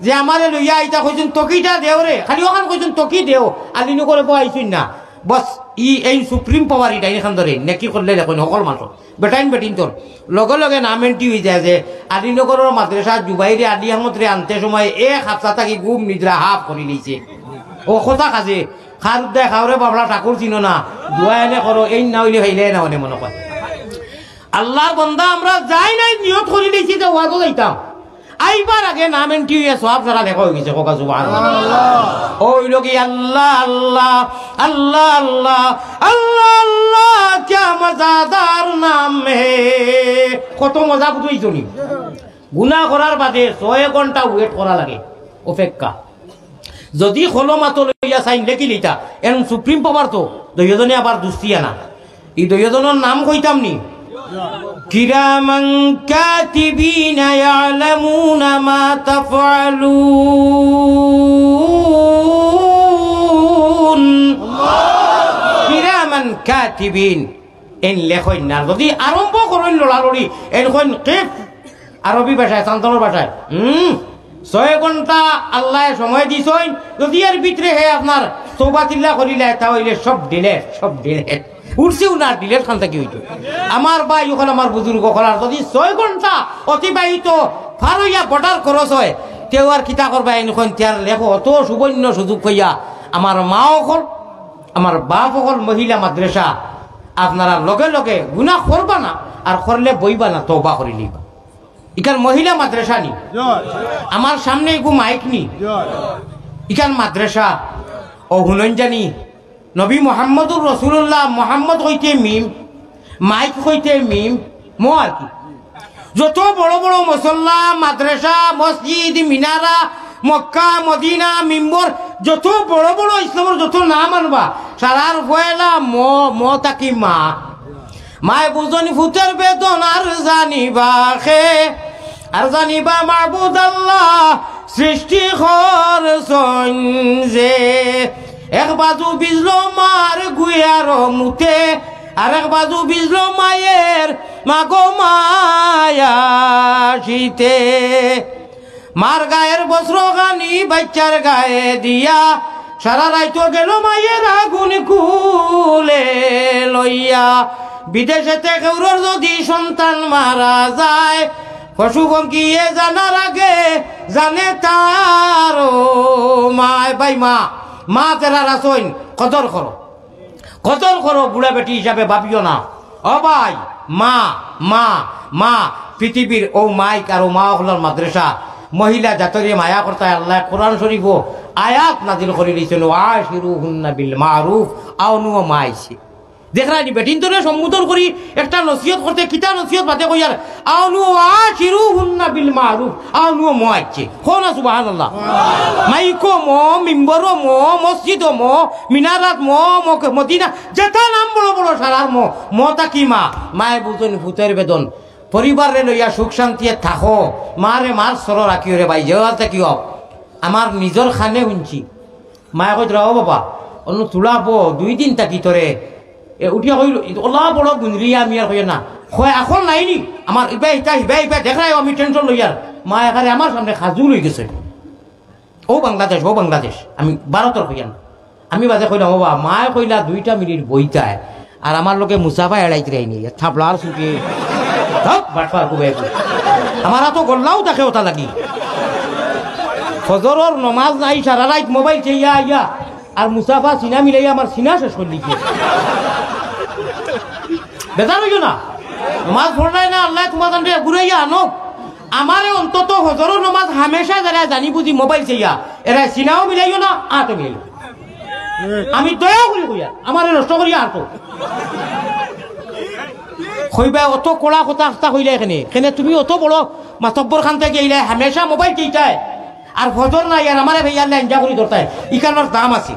যে আমারে লইয়া আইতা কইছইন, "তকিটা দেও রে", খালি অখান কইছইন, "তকি দেও", আলিনু করে বো আইছইন না। বস, ই এই সুপ্রিম পাওয়ার ইটা, ইখান ধরে নেকি করলে লেখইন হকল মানষর। বেটাইন বেটিন্তর লগে লগে নাম এন্ট্রি অই যায় যে আলীনগরর মাদ্রাসা জুবাইরে আলী আহমদরে আনতে সময় এক হাপ্তা থাকি ঘুম নিদ্রা হাফ করি লইছে। ও কথা কাজে, খার উদ্দায় খাওরে বাবলা ঠাকুর চিনো না, দোয়া এনে করো, এই না অইলে হইলে না অনে মনে কয়। আল্লাহর বন্দা আমরা যাই নাই নিয়ত করি লইছি যে ওয়াজো যাইতাম। আইবার আগে নাম এন্ট্রি অইয়া সওয়াব সারা লেখা অই গেছে, কওকা সুবহানাল্লাহ। ও অইলো কি আল্লাহ, আল্লাহ, আল্লাহ, আল্লাহ, আল্লাহ, আল্লাহ, ক্যা মজাদার নাম হে। কত মজা বুঝাইছো নি? গুনা করার বাদে ছয় ঘন্টা ওয়েট করা লাগে, অপেক্ষা। যদি কলম আতো লইয়া সাইন লেখি লিতা, এন সুপ্রিম পাওয়ার তো, দুইজনে আবার দুস্তি আনা। ই দুইজনর নাম কইতাম নি? কিরামান কাতিবিনা ইয়ালামুনা মা তাফআলুন। কিরামান কাতিবিন। এন লেখইন না। যদি আরম্ভ করইন লড়ালড়ি, এন কইন কিফ। আরবি ভাষায়, সান্তানোর ভাষায়। হুম, ছয় ঘন্টা আল্লায় সময় দিছইন। যদি এর ভিতরে হে আপনার তওবা তিল্লা করিলায়, তা অইলে সব ডিলেট, সব ডিলেট। উঠছেও না, ডিলেট খান থাকি অইতো। আমার ভাই অকল, আমার বুজুর্গ অকল, আর যদি ছয় ঘন্টা অতিবাহিত পার অইয়া বর্ডার ক্রস অয়, তেউ আর কিতা করবা, এন কইন তে আর লেখো, অত সুবর্ণ সুযোগ পাইয়া। আমার মা অকল, আমার বাপ অকল, মহিলা মাদ্রাসা, আপনারা লগে লগে গুনা করবা না, আর করলে বইবা না, তওবা করি লিবা। ইখান মহিলা মাদ্রাসা নি? জি। আমার সামনে এগু মাইক নি? জি। ইখান মাদ্রাসা। ও হুনইন জানি, নবী মুহাম্মদুর রাসূলুল্লাহ, মুহাম্মদ কইতে মিম, মাইক কইতে মিম, ম আর কি। যত বড় বড় মুসল্লা, মাদ্রাসা, মসজিদ, মিনারা, মক্কা, মদিনা, মিম্বর, যত বড় বড় ইসলামর যত নাম আনবা, সারার পয়লা ম, ম থাকি মা। মায় বুঝইন ফুতের বেদন আর জানিবা খে, আর জানিবা মাবুদ আল্লাহ সৃষ্টি করছইন যে। এক বাজু বিজলো মার গুয়ার মুতে, আর এক বাজু বিজলো মায়ের মাগো মায়া শীতে। মার গায়ের বস্ত্র খানি বাইচ্চার গায়ে দিয়া, সারা রাইত গেল মায়ের আগুন কুলে লইয়া। বিদেশেতে কেউরর যদি সন্তান মারা যায়, পশু পঙ্খিয়ে জানার আগে জানে তার মায়। ভাই মা, মা যারার আছইন, কদর করো। কদর করো, বুড়া বেটি হিসাবে ভাবিও না। ও ভাই, মা, মা, মা, পৃথিবীর অউ মাইক আর অউ মা অকলর মাদ্রাসা, মহিলা জাতরে মায়া করতায় আল্লায় কোরআন শরীফো আয়াত নাজিল করি দিছইন, "ওয়াশিরুহুন্না বিল মারুফ", আও নুও মা আইছে। দেখরায়নি, বেটিন্তরে সম্বোধন করি একটা নসিহত করতে, কিতা নসিহত বাদে কইয়ার, "আও নুও ওয়াশিরুহুন্না বিল মারুফ", আও নুও মো আইছে। কও না সুবহানাল্লাহ। মাইকো মো, মিম্বরো মো, মসজিদো মো, মিনারাত মো, মক-, মদিনা, যেতা নাম বড় বড় সারার মো, মো থাকি মা। মায়ে বুঝইন ফুতর বেদন। পরিবাররে লইয়া সুখ শান্তিয়ে থাকো। মারে মার সরো রাখিও রে ভাই, যেওয়াল থাকিও। আমার নিজর কানে হুনছি। মায়ে কইতরা, "ও বাবা, অনো তুলা বো, দুই দিন থাকি তোরে।" এ উঠিয়া কইল, "অলা বড় গুনরিয়া আমি আর কইয়ার না।" কয়, "আকল নাইনি?" আমার ইবায় ইতা, হিবায় ইবায় দেখরায়, আমি tension লইয়ার। মা একারে আমার সামনে খাজু লই গেছে। অউ বাংলাদেশ, অউ বাংলাদেশ। আমি ভারতর কইয়ার না। আমি বাদে কইলাম, "ও বাবা, মায়ে কইলা দুইটা মিনিট বইতায়।" আর আমার লগে মুসাফা এড়াইতরায়নি, থাপড়ার ছুটে। ধপ, বাটপার কুবাই কু। আমার আতো গল্লাও থাকে ওটা লাগি। ফজরর নমাজ নাই, সারা রাইত মোবাইল চাইয়া আইয়া, আর মুসাফা সিনা মিলাইয়া আমার সিনা শেষ করি দিছে। বেজার অইও না, নমাজ পড়রায় না, আল্লায় তুমার জানরে ঘুরাইয়া আনো। আমারে অন্তত ফজরর নমাজ হামেশা যারা জানি বুঝি মোবাইল চাইয়া, এরা সিনাও মিলাইও না, আতো মিলাইও। আমি দয়া করি কইয়ার, আমারে নষ্ট করিয়া আনতো। কইবা অত কড়া কথা আস্তা কইলা এখানে, এখানে তুমি অত বড় মাতব্বর খান থাকি আইলায়, হামেশা মোবাইল চাইতায়, আর ফজর নাই, আর আমারে ভাইয়ার লাইন যা করি ধরতায়, ইখানর দাম আছে।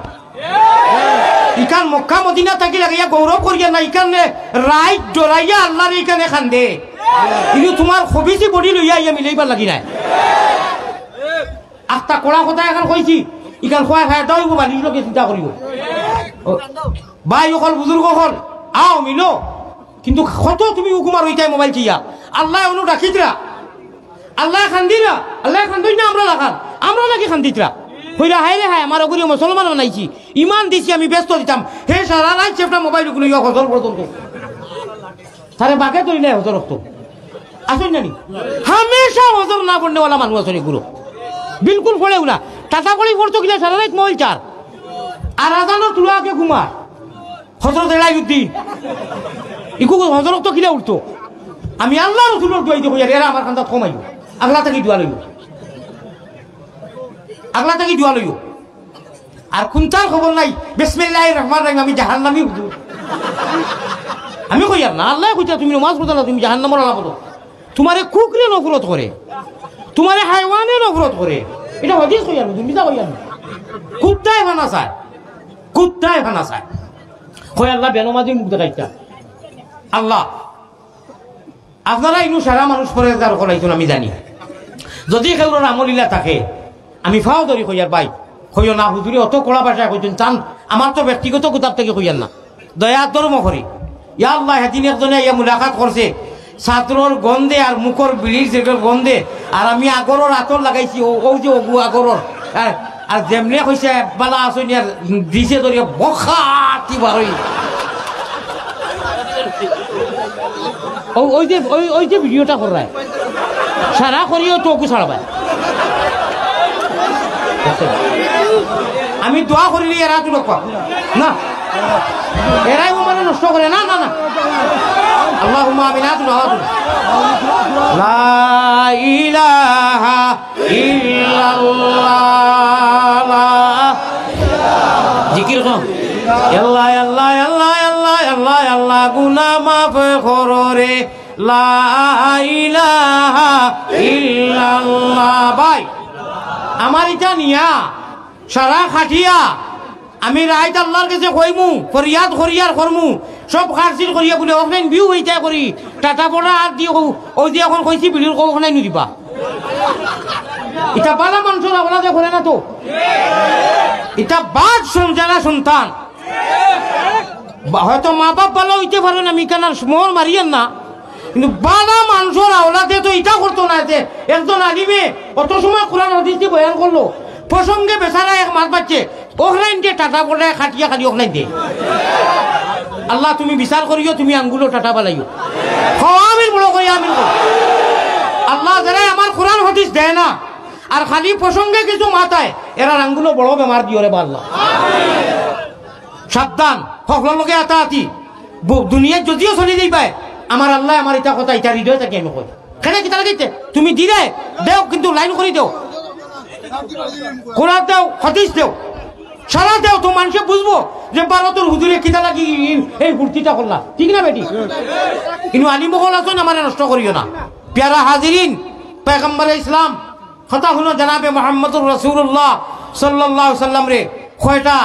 ইখান মক্কা মদিনা থাকি লাগাইয়া গৌরব করিয়ার না, ইখানে রাইত ডরাইয়া আল্লারে ইখানে কান্দে। কিন্তু তুমার খবিসি বডি লইয়া আইয়া মিলাইবার লাগি নায়। আস্তা কড়া কথা এখান কইছি, ইখান কয় ফায়দা অইবো, বালিশ লগে চিন্তা করিও। ও, ভাই অকল, বুজুর্গ অকল, আও মিলো। কিন্তু কত তুমি হুকুমার অইতায় মোবাইল চাইয়া। আল্লায় অনু ডাকিতরা। আল্লায় কান্দিরা। আল্লায় কান্দইন না আমরা লাখান। আমরা লাগি কান্দিতরা। কইরা, "হায় রে হায়, আমার অগুরে মুসলমান বানাইছি। ইমান দিছি আমি, বেহেস্ত দিতাম।" হে সারা রাইত চেপটা মোবাইল অগুলো ইয়া ফজর পর্যন্ত। তারে বাগে ধরি নাই ফজর অক্ত। আছইন না নি? হামেশা ফজর না পড়নেওয়ালা মানুষ আছইন এগুলো। বিলকুল পড়েও না। টাটা করি পড়তো কিলা সারা রাইত মোবাইল চার। আর আজানর তুলা আগে ঘুমার। হজরত এলাই উদ্দিন। ইকু হজরত তো কিলা উঠতো। আমি আল্লাহ রসুলর দোয়াই দিব, এরা আমার কান্দাত কমাইব। আগলা থাকি দোয়া লইব। আগলা থাকি দোয়া লইব। আর কুন্তার খবর নাই, বিসমিল্লাহির রহমানির রহিম, আমি জাহান্নামী হুজুর। আমি কইয়ার না, আল্লায় কইতা তুমি নমাজ পড়তা না, তুমি জাহান্নামর আলাপ করো। তুমারে কুকুরে নফরত করে, তুমারে হায়ওয়ানে নফরত করে। ইটা হাদিস কইয়ার না, তুমি মিছা কইয়ার না। কুত্তায় ফানা চায়, কুত্তায় ফানা চায়। কয় আল্লাহ বেনমাজি মুখ দেখাইতা। আল্লাহ, আপনারা ইনু সারা মানুষ পরেজগার করাইছইন, আমি জানি। যদি কেউর আমল ইলা থাকে, আমি ফাও ধরি কইয়ার ভাই, কইও না, হুজুরে অত কড়া ভাষায় কইছইন, চান আমার তো ব্যক্তিগত কুতাব থাকি কইয়ার না, দয়া ধর্ম করি। ইয়া আল্লাহ, হেদিন একজনে আইয়া মুলাকাত করছে, ছাত্রর গন্ধে আর মুখর বিড়ির সিগারেটর গন্ধে, আর আমি আগরর আতর লাগাইছি, ও, ও যে অগু আগরর, আর, আর যেমনে কইছে, "বালা আছইন নি?" আর দিছে ধরিয়া বখাতি বারই। ও, ওই যে, ওই, ওই যে ভিডিওটা কররায়। সারা করিও তো অগু ছাড়বায়। আমি দোয়া করিলে এরা তো রক্ষা। না। এরাই ও মানে নষ্ট করে। না, না, না। আল্লাহুম্মা আমিন। আতুন, আতুন। লা ইলাহা ইল্লাল্লাহ। লা, জিকির কর। আল্লাহ, আল্লাহ, আল্লাহ, আল্লাহ, আল্লাহ, আল্লাহ, গুনাহ মাফ করো রে। লা ইলাহা ইল্লাল্লাহ। ভাই, আমার ইটা নিয়া সারা খাটিয়া আমি রাইত আল্লাহর গেছে কইমু, ফরিয়াদ করি আর করমু, সব খারসিল করিয়া বুলে, অখলাইন ভিউ অইতায় করি, টাটা পড়া আর দি কও, অউ যে অখন কইছি ভিডিওর কও, অখলাইন দিবা। ইটা বালা মানষর আওলাদে করে না তো। ইটা বাদ সমঝে না সন্তান। বা-, হয়তো মা বাপ বালা অইতে পারইন, আমি ইখান আর মোহর মারিয়ার না, কিন্তু বালা মানষর আওলাদে তো ইটা করতো না। যে একজন আলিমে অত সময় কোরআন হাদিস দি বয়ান করলো, প্রসঙ্গে বেচারা এক মাত বাচ্চে, অখলাইন দে টাটা পড়ায় খাটিয়া খালি অখলাইন দে। আল্লাহ তুমি বিচার করিও, তুমি আঙ্গুলো টাটা বালাইও। কও আমিন বড় করি, আমিন কও। আল্লাহ যারা আমার কোরআন হাদিস দেয় না, আর খালি প্রসঙ্গে কিছু মাতায়, এরার আঙ্গুলো বড় বেমার দিও রে বা আল্লাহ। সাবধান। অকলর লগে আতাআতি। ব-, দুনিয়াত যদিও চলি যাইবায়, আমার আল্লায় আমার ইতা কথা, ইতা হৃদয় থাকি আমি কই। কেনে কিতা লাগাইতে? তুমি দিলে দেও, কিন্তু লাইন করি দেও। কোরআন দেও, হাদিস দেও, সারা দেও, তো মানষে বুঝবো যে ভারতর হুজুরে কিতা লাগি এই ফুর্তিটা করলা, ঠিক না বেটি? কিন্তু আলিম অকল আছইন, আমারে নষ্ট করিও না। পিয়ারা হাজিরিন, পয়গম্বরে ইসলাম, কথা হুনো, জনাবে মুহাম্মদুর রাসূলুল্লাহ সাল্লাল্লাহু আলাইহি সাল্লামরে কয়টা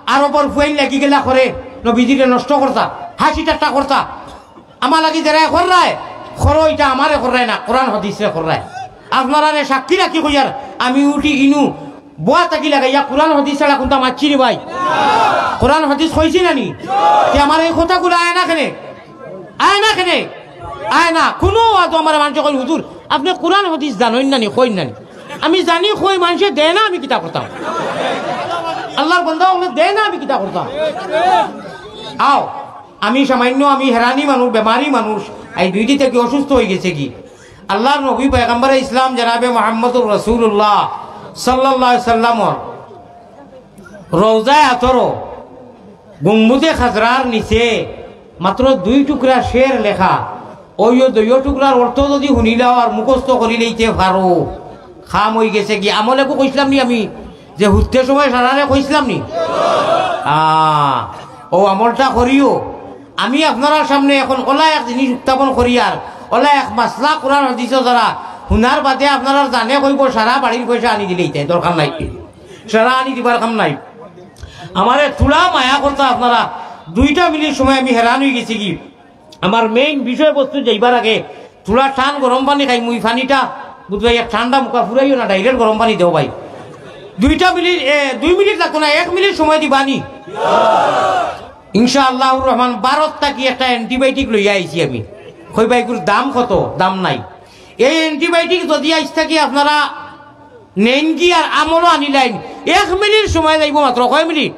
আরবর ফুয়াইন লাগি গেলা করে নবীজিরে নষ্ট করতা, হাসি ঠাট্টা করতা। আমার লাগি যেরায় কররায়, করো, ইটা আমারে কররায় না, কোরআন হাদিসরে কররায়। আপনারারে সাক্ষী রাখি কইয়ার, আমি উঠি ইনু বওয়া থাকি লাগাইয়া কোরআন হাদিস ছাড়া কুনতা মাতছি নি ভাই? কোরআন হাদিস কইছি না নি? তে আমার এই কথাগুলা আয় না কেনে? আয় না কেনে? আয় না। কুনু ওয়াজো আমারে মানষে কইন, "হুজুর, আপনে কোরআন হাদিস জানইন না নি, কইন না নি?" আমি জানি কই, মানষে দেয় না, আমি কিতা করতাম? আল্লার বন্দা অকলে দেয় না, আমি কিতা করতাম? আও, আমি সামান্য, আমি হেরানি মানুষ, বেমারি মানুষ, এই দুই দিন থাকি অসুস্থ অইগেছে গি। আল্লার নবী পয়গম্বরে ইসলাম জনাবে মুহাম্মদুর রাসূলুল্লাহ সাল্লাল্লাহু আলাইহি সাল্লামর রওজায়ে আতহর গুম্বুজে খাজরার নিচে মাত্র দুই টুকরা শের লেখা। অউ দুইও টুকরার অর্থ যুদি হুনিলাও আর মুখস্থ করিলাইতে পারো, কাম অইগেছে গি। আমল একু কইছলাম নি আমি যে হুততে সময় সারারে কইছলাম নি? আ, অউ আমলটা করিও। আমি আপনারার সামনে এখন অলা এক জিনিস উত্থাপন করিয়ার, অলা এক মাসলা কোরআন হাদিসো যারা হুনার বাদে আপনারার জানে কইবো সারা বাড়ির পয়সা আনি দিলাইতে, দরকার নাই, সারা আনি দিবার কাম নাই। আমারে থুড়া মায়া করতা আপনারা, দুইটা মিনিট সময় আমি হেরান অইগেছি গি। আমার main বিষয়বস্তু যাইবার আগে থুড়া টান গরম পানি খাইমু, ই পানিটা বুঝবায়, এক ঠান্ডা মুখা ফুরাইও না, direct গরম পানি দেও ভাই। দুইটা মিনিট, এ, দুই মিনিট লাগতো না, এক মিনিট সময় দিবানি। ইনশাআল্লাহুর রহমান, ভারত থাকি একটা antibiotic লইয়া আইছি আমি। কইবা, "ইগুর দাম কত?" দাম নাই। এই antibiotic যুদি আইজ থাকি আপনারা নেইন গি আর আমলও আনিলাইন, এক মিনিট সময় যাইবো মাত্র। কয় মিনিট?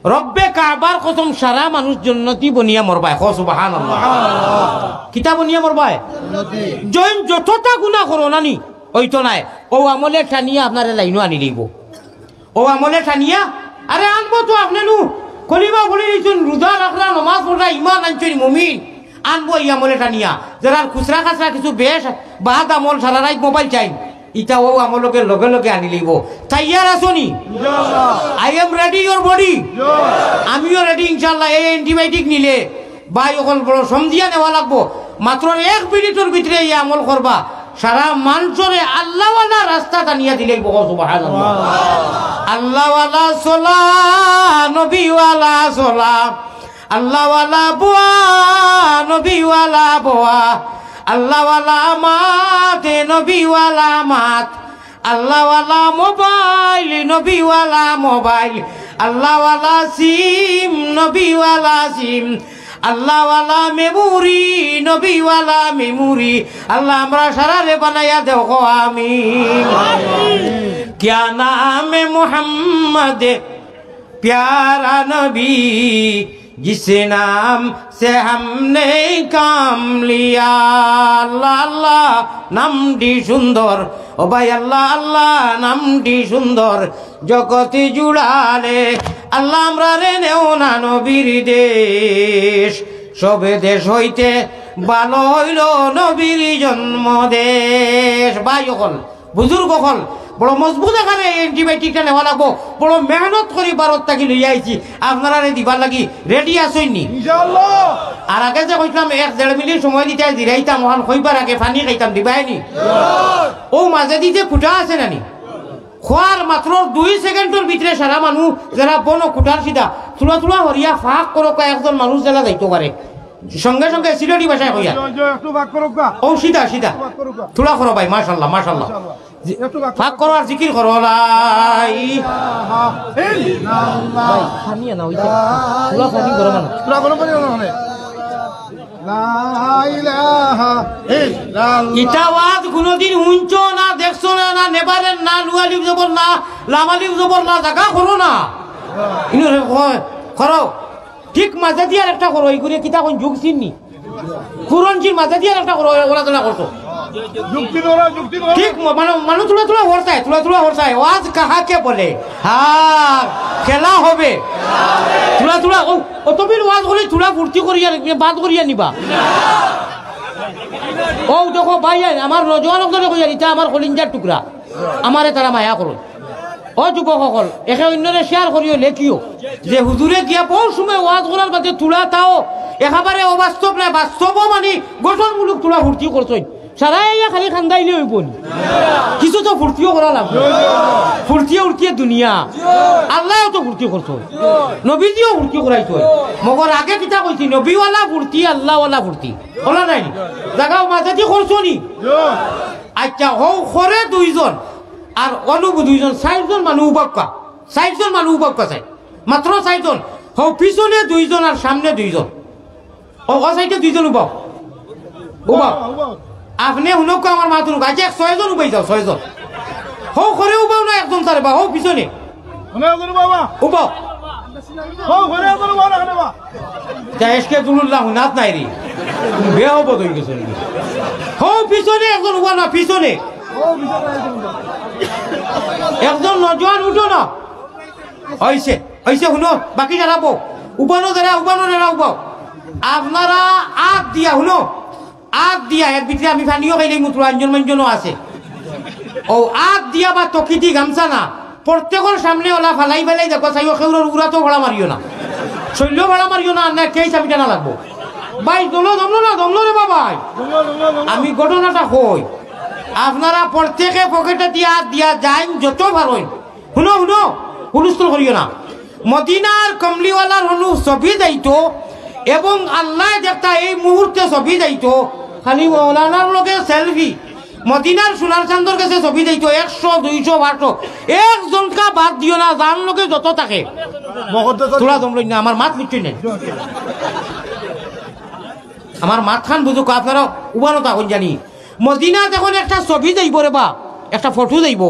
রব্বে কাবার কসম, সারা মানুষ জন্নতি বনিয়া মরবায়। কও সুবহানাল্লাহ। কিতা বনিয়া মরবায়? জৈন যতটা গুনা করো না নি, অইতো নায়। অউ আমলে টানিয়া আপনারে লাইনো আনিলাইবো। অউ আমলে টানিয়া, আরে আনবো তো আপনে নু। কলিমা পড়ি দিছইন, রোজা রাখরা, নমাজ পড়রা, ইমান আনছইন, মুমিন। আনবো ই আমলে টানিয়া। যেরার খুচরা খাচরা কিছু বেশ বাদ আমল, সারা রাইত mobile চাইন, ইতা অউ আমলকে লগে লগে আনিলাইবো। তৈয়ার আছো নি? I am ready, your body. আমিও ready ইনশাআল্লাহ। এই antibiotic নিলে ভাই অকল বড় সমঝিয়া নেওয়া লাগবো। মাত্র এক মিনিটর ভিতরে ই আমল করবা, সারা মানষরে আল্লাহওয়ালা রাস্তাত আনিয়া দিলাইবো। কও সুবহানাল্লাহ। আল্লাহওয়ালা চলা, নবীওয়ালা চলা, আল্লাহওয়ালা বওয়া, নবীওয়ালা বওয়া, আল্লাহওয়ালা মাত, নবীওয়ালা মাত, আল্লাহওয়ালা mobile, নবীওয়ালা mobile, আল্লাহওয়ালা SIM, নবীওয়ালা SIM, আল্লাহওয়ালা memory, নবীওয়ালা memory। আল্লাহ, আমরা সারারে বানাইয়া দেও, কও আমিন। क्या नाम है मोहम्मद प्यारा नबी, जिस नाम से हमने काम लिया। আল্লাহ, আল্লাহ, নামটি সুন্দর। ও ভাই, আল্লাহ, আল্লাহ, নামটি সুন্দর। জগত জুড়ালে আল্লাহ, আমরারে নেও না নবীর দেশ। সব দেশ হইতে ভালো হইলো নবীর জন্মদেশ। ভাই অকল, বুজুর্গ অকল, বড় মজবুত আকারে এই antibiotic টা নেওয়া লাগবো। বড় মেহনত করি ভারত থাকি লইয়া আইছি, আপনারারে দিবার লাগি। Ready আছইন নি? ইনশাআল্লাহ। আর আগে যে কইছলাম এক দেড় মিনিট সময় দিতায়, জিরাইতাম, অখান কইবার আগে পানি খাইতাম, দিবায় নি? অউ মাঝেদি যে খুটা আছে না নি, খোয়ার মাত্র দুই সেকেন্ডর ভিতরে সারা মানুষ যেরা বনো খুটার সিধা থুড়া থুড়া হরিয়া ফাঁক করউক্কা, একজন মানুষ যেলা যাইতো পারে। সঙ্গে সঙ্গে সিলেটি ভাষায় কইয়া। জি, জি, একটু ফাঁক করউক্কা। অউ সিধা, সিধা। একটু ফাঁক করউক্কা। থুড়া করো ভাই, মাশাআল্লাহ, মাশাআল্লাহ। মাশাআল্লাহ। জি, একটু ফাঁক করো আর জিকির করো, লা ইলাহা ইল্লাল্লাহ। ভাই, পানি আনা অইছে। থুড়া পানি গরম আনো। থুড়া গরম পানি আনো, মানে। লা ইলাহা ইল্লাল্লাহ। ইতা ওয়াজ কুনুদিন হুনছো না, দেখছো না, না নেবারের না, নু আলিফ জবর না, লাম আলিফ জবর না, জাগা করো না। ইনো রে, ক-, করো। ঠিক মাঝেদি আর একটা করো, ইগুরে কিতা কইন, যুগ চিন নি? পুরন চিন মাঝেদি আর একটা করো, ওরা তো না করছো। যুক্তি ধরো, যুক্তি ধরো। ঠিক ম-, মানে, মানুষ তুলা তুলা হরতায়, তুলা তুলা হরতায়। ওয়াজ কাহাকে বলে? হ্যাঁ, খেলা হবে। তুলা তুলা, ও, অতবিল ওয়াজ করি তুলা ফুর্তি করিয়া, বাদ করিয়া নিবা। ও দেখো ভাই, আমার নজওয়ান অকলরে কইয়ার, ইটা আমার কলিঞ্জার টুকরা, আমারে তারা মায়া করো। ও যুবক অকল, একে অইন্যরে share করিও, লেখিও যে হুজুরে গিয়া বউত সময় ওয়াজ করার বাদে তুলা তাও একেবারে অবাস্তব নায়, বাস্তবও মানি গঠনমূলক তুলা ফুর্তি করছইন। সারায় আইয়া খালি কান্দাইলে অইবো নি? কিছু তো ফুর্তিও করা লাগবো। ফুর্তিয়ে উর্তিয়ে দুনিয়া। আল্লায়ও তো ফুর্তি করছইন, নবীজিও ফুর্তি করাইছইন। মগর আগে কিতা কইছি? নবীওয়ালা ফুর্তি, আল্লাওয়ালা ফুর্তি। অলা নায় নি? জাগাও মাঝেদি করছো নি? আইচ্ছা, হউ করে দুইজন, আর অনো দুইজন, চাইরজন মানুষ উবাউক্কা। চাইরজন মানুষ উবাউক্কা চাই। মাত্র চাইরজন। হউ পিছনে দুইজন আর সামনে দুইজন। ও, ও side-এ দুইজন উবাও। উবাও। আপনে হুনউক্কা আমার মাত হুনউক্কা। আইচ্ছা, এক ছয়জন উবাই যাও, ছয়জন। হউ করে উবাও না একজন ছাড়া বা, হউ পিছনে। উবাও। হউ করে একজন উবাও না কেনে বা? যা এসকে দুলুল্লাহ হুনাত নাই রে। বেহবত অই গেছে নি। হউ পিছনে একজন উবাও না, পিছনে। একজন নজওয়ান উঠো না। অইছে, অইছে, হুনো, বাকি যারা বউ, উবানো যারা, উবানো যারা উবাও। আপনারা আত দিয়া, হুনো, আত দিয়া, এর ভিতরে আমি পানিও খাইলাই, মুতলো আঞ্জন মাঞ্জনও আছে। ও আত দিয়া বা তকিদি গামছা না, প্রত্যেকর সামনে অলা ফালাই ফালাই দেখো, চাইও কেউরর উড়াতো ভাড়া মারিও না, শৈল্য ভাড়া মারিও না, আর না কেই চাবিটা না লাগবো। ভাই, দমলো, দমলো না, দমলো রে বাবাই। আমি ঘটনাটা কই, আপনারা প্রত্যেকে পকেটে দিয়া আত দিয়া যাইন যত পারইন, হুনো, হুনো, হুলস্থুল করিও না। মদিনার কমলিওয়ালার হনু ছবি যাইতো এবং আল্লায় দেখতা এই মুহূর্তে ছবি যাইতো, খালি মৌলানার লগে selfie। মদিনার সোনার চান্দর গেছে ছবি যাইতো একশো, দুইশো, পাঁচশো, একজনকা বাদ দিও না, যান লগে যত থাকে। মহদ্দে তো তোরা জমলই না, আমার মাত লিখছই নাই। আমার মাতখান বুঝুক, আপনারা উবানো তখন জানি। মদিনাত এখন একটা ছবি যাইবো রে বা, একটা ফটো যাইবো।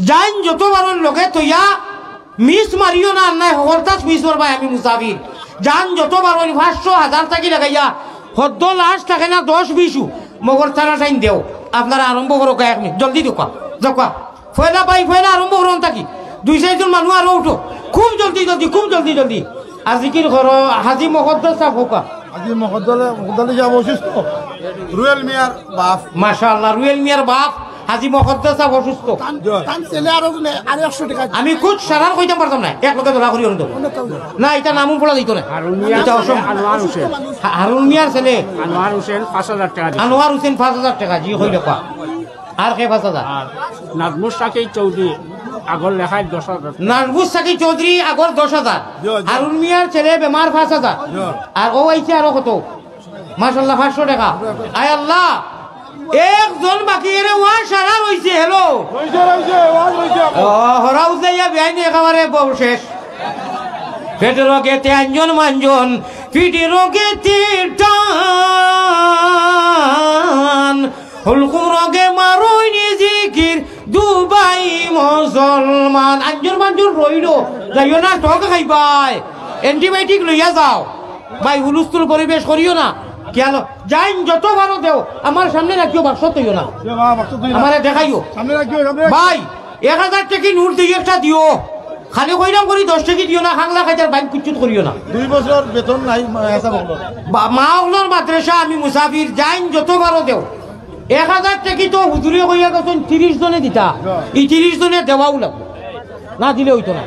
যাইন যত পারইন লগে থইয়া, miss মারিও না, আর নায় হকলতাছ miss মারবায়, আমি মুসাফির। যান যত পারইন, পাঁচশো, হাজার থাকি লাগাইয়া, হদ্দ লাশ থাকে না দশ বিশও, মগর তারা টাইম দেও। আপনারা আরম্ভ করো, এক মিনিট, জলদি দেউক্কা, যাউক্কা। পয়লা ভাই, পয়লা আরম্ভ করো থাকি। দুই চাইরজন মানুষ আরো উঠো, খুব জলদি জলদি, খুব জলদি জলদি। আর জিকির করো, হাজি মকদ্দর সাব হউক্কা। আজি মকদ্দলে, মকদ্দলে যাব অসুস্থ। রুয়েল মিয়ার বাপ। মাশাআল্লাহ, রুয়েল মিয়ার বাপ, হাজি মকদ্দর সাব অসুস্থ। তান, জি। তান ছেলে আরো জনে, আরো একশো টেকা। আমি খুদ সারার কইতাম পারতাম না, এক লগে ধরা করি অন্য। অন্য কেউ না। না, ইটা নামও পড়া দিত না। হারুন মিয়ার ইটা ছেলে অসম্ভব। আনোয়ার হোসেন। হা-, হারুন মিয়ার ছেলে। আনোয়ার হোসেন পাঁচ হাজার টেকা দিছে। আনোয়ার হোসেন পাঁচ হাজার টেকা, জি, কইল কয়া। আর কে পাঁচ হাজার? আর নাজমুস সাকি চৌধুরী আগর লেখায় দশ হাজার। নাজমুস সাকি চৌধুরী আগর দশ হাজার। জি, জি। হারুন মিয়ার ছেলে বেমার পাঁচ হাজার। জি। আর ও আইছে আরো কত? মাশাআল্লাহ, পাঁচশো টেকা। আয় আল্লাহ, একজন বাকি, এরে ওয়াজ সারা রইছে। হ্যালো। রইছে, রইছে, ওয়াজ রইছে। ও, হরা উজাইয়া বেআইনি একেবারে বউ শেষ। পেট রোগেতে আঞ্জন মাঞ্জন, পিঠি রোগেতে টান। হুলকুম রোগে মারইনি জিকির, দুবাই মুসলমান। আঞ্জুর মাঞ্জুর রইলো, যাইও না, ঠগ খাইবায়। Antibiotic লইয়া যাও। ভাই, হুলুস্থুল পরিবেশ করিও না। খেয়াল, যাইন যত পারো দেও, আমার সামনে রাখিও, বাক্স থইও না। এ বাবা, বাক্স থইও না। আমারে দেখাইও। সামনে রাখিও, সামনে রাখিও। ভাই, এক হাজার টেকি নোট দেই একটা দিও। খালি কইরাম করি দশ টেকি দিও না, খাংলা খাইতার বাইক কুচ্ছুত করিও না। দুই বছর বেতন নাই, মা-, হিসাব হলো। বা-, মা অকলর মাদ্রাসা আমি মুসাফির, যাইন যত পারো দেও। এক হাজার টেকি তো হুজুরে কইয়া গেছইন তিরিশ জনে দিতা। হ্যাঁ। ই তিরিশ জনে দেওয়াও লাগবো, না দিলে অইতো না।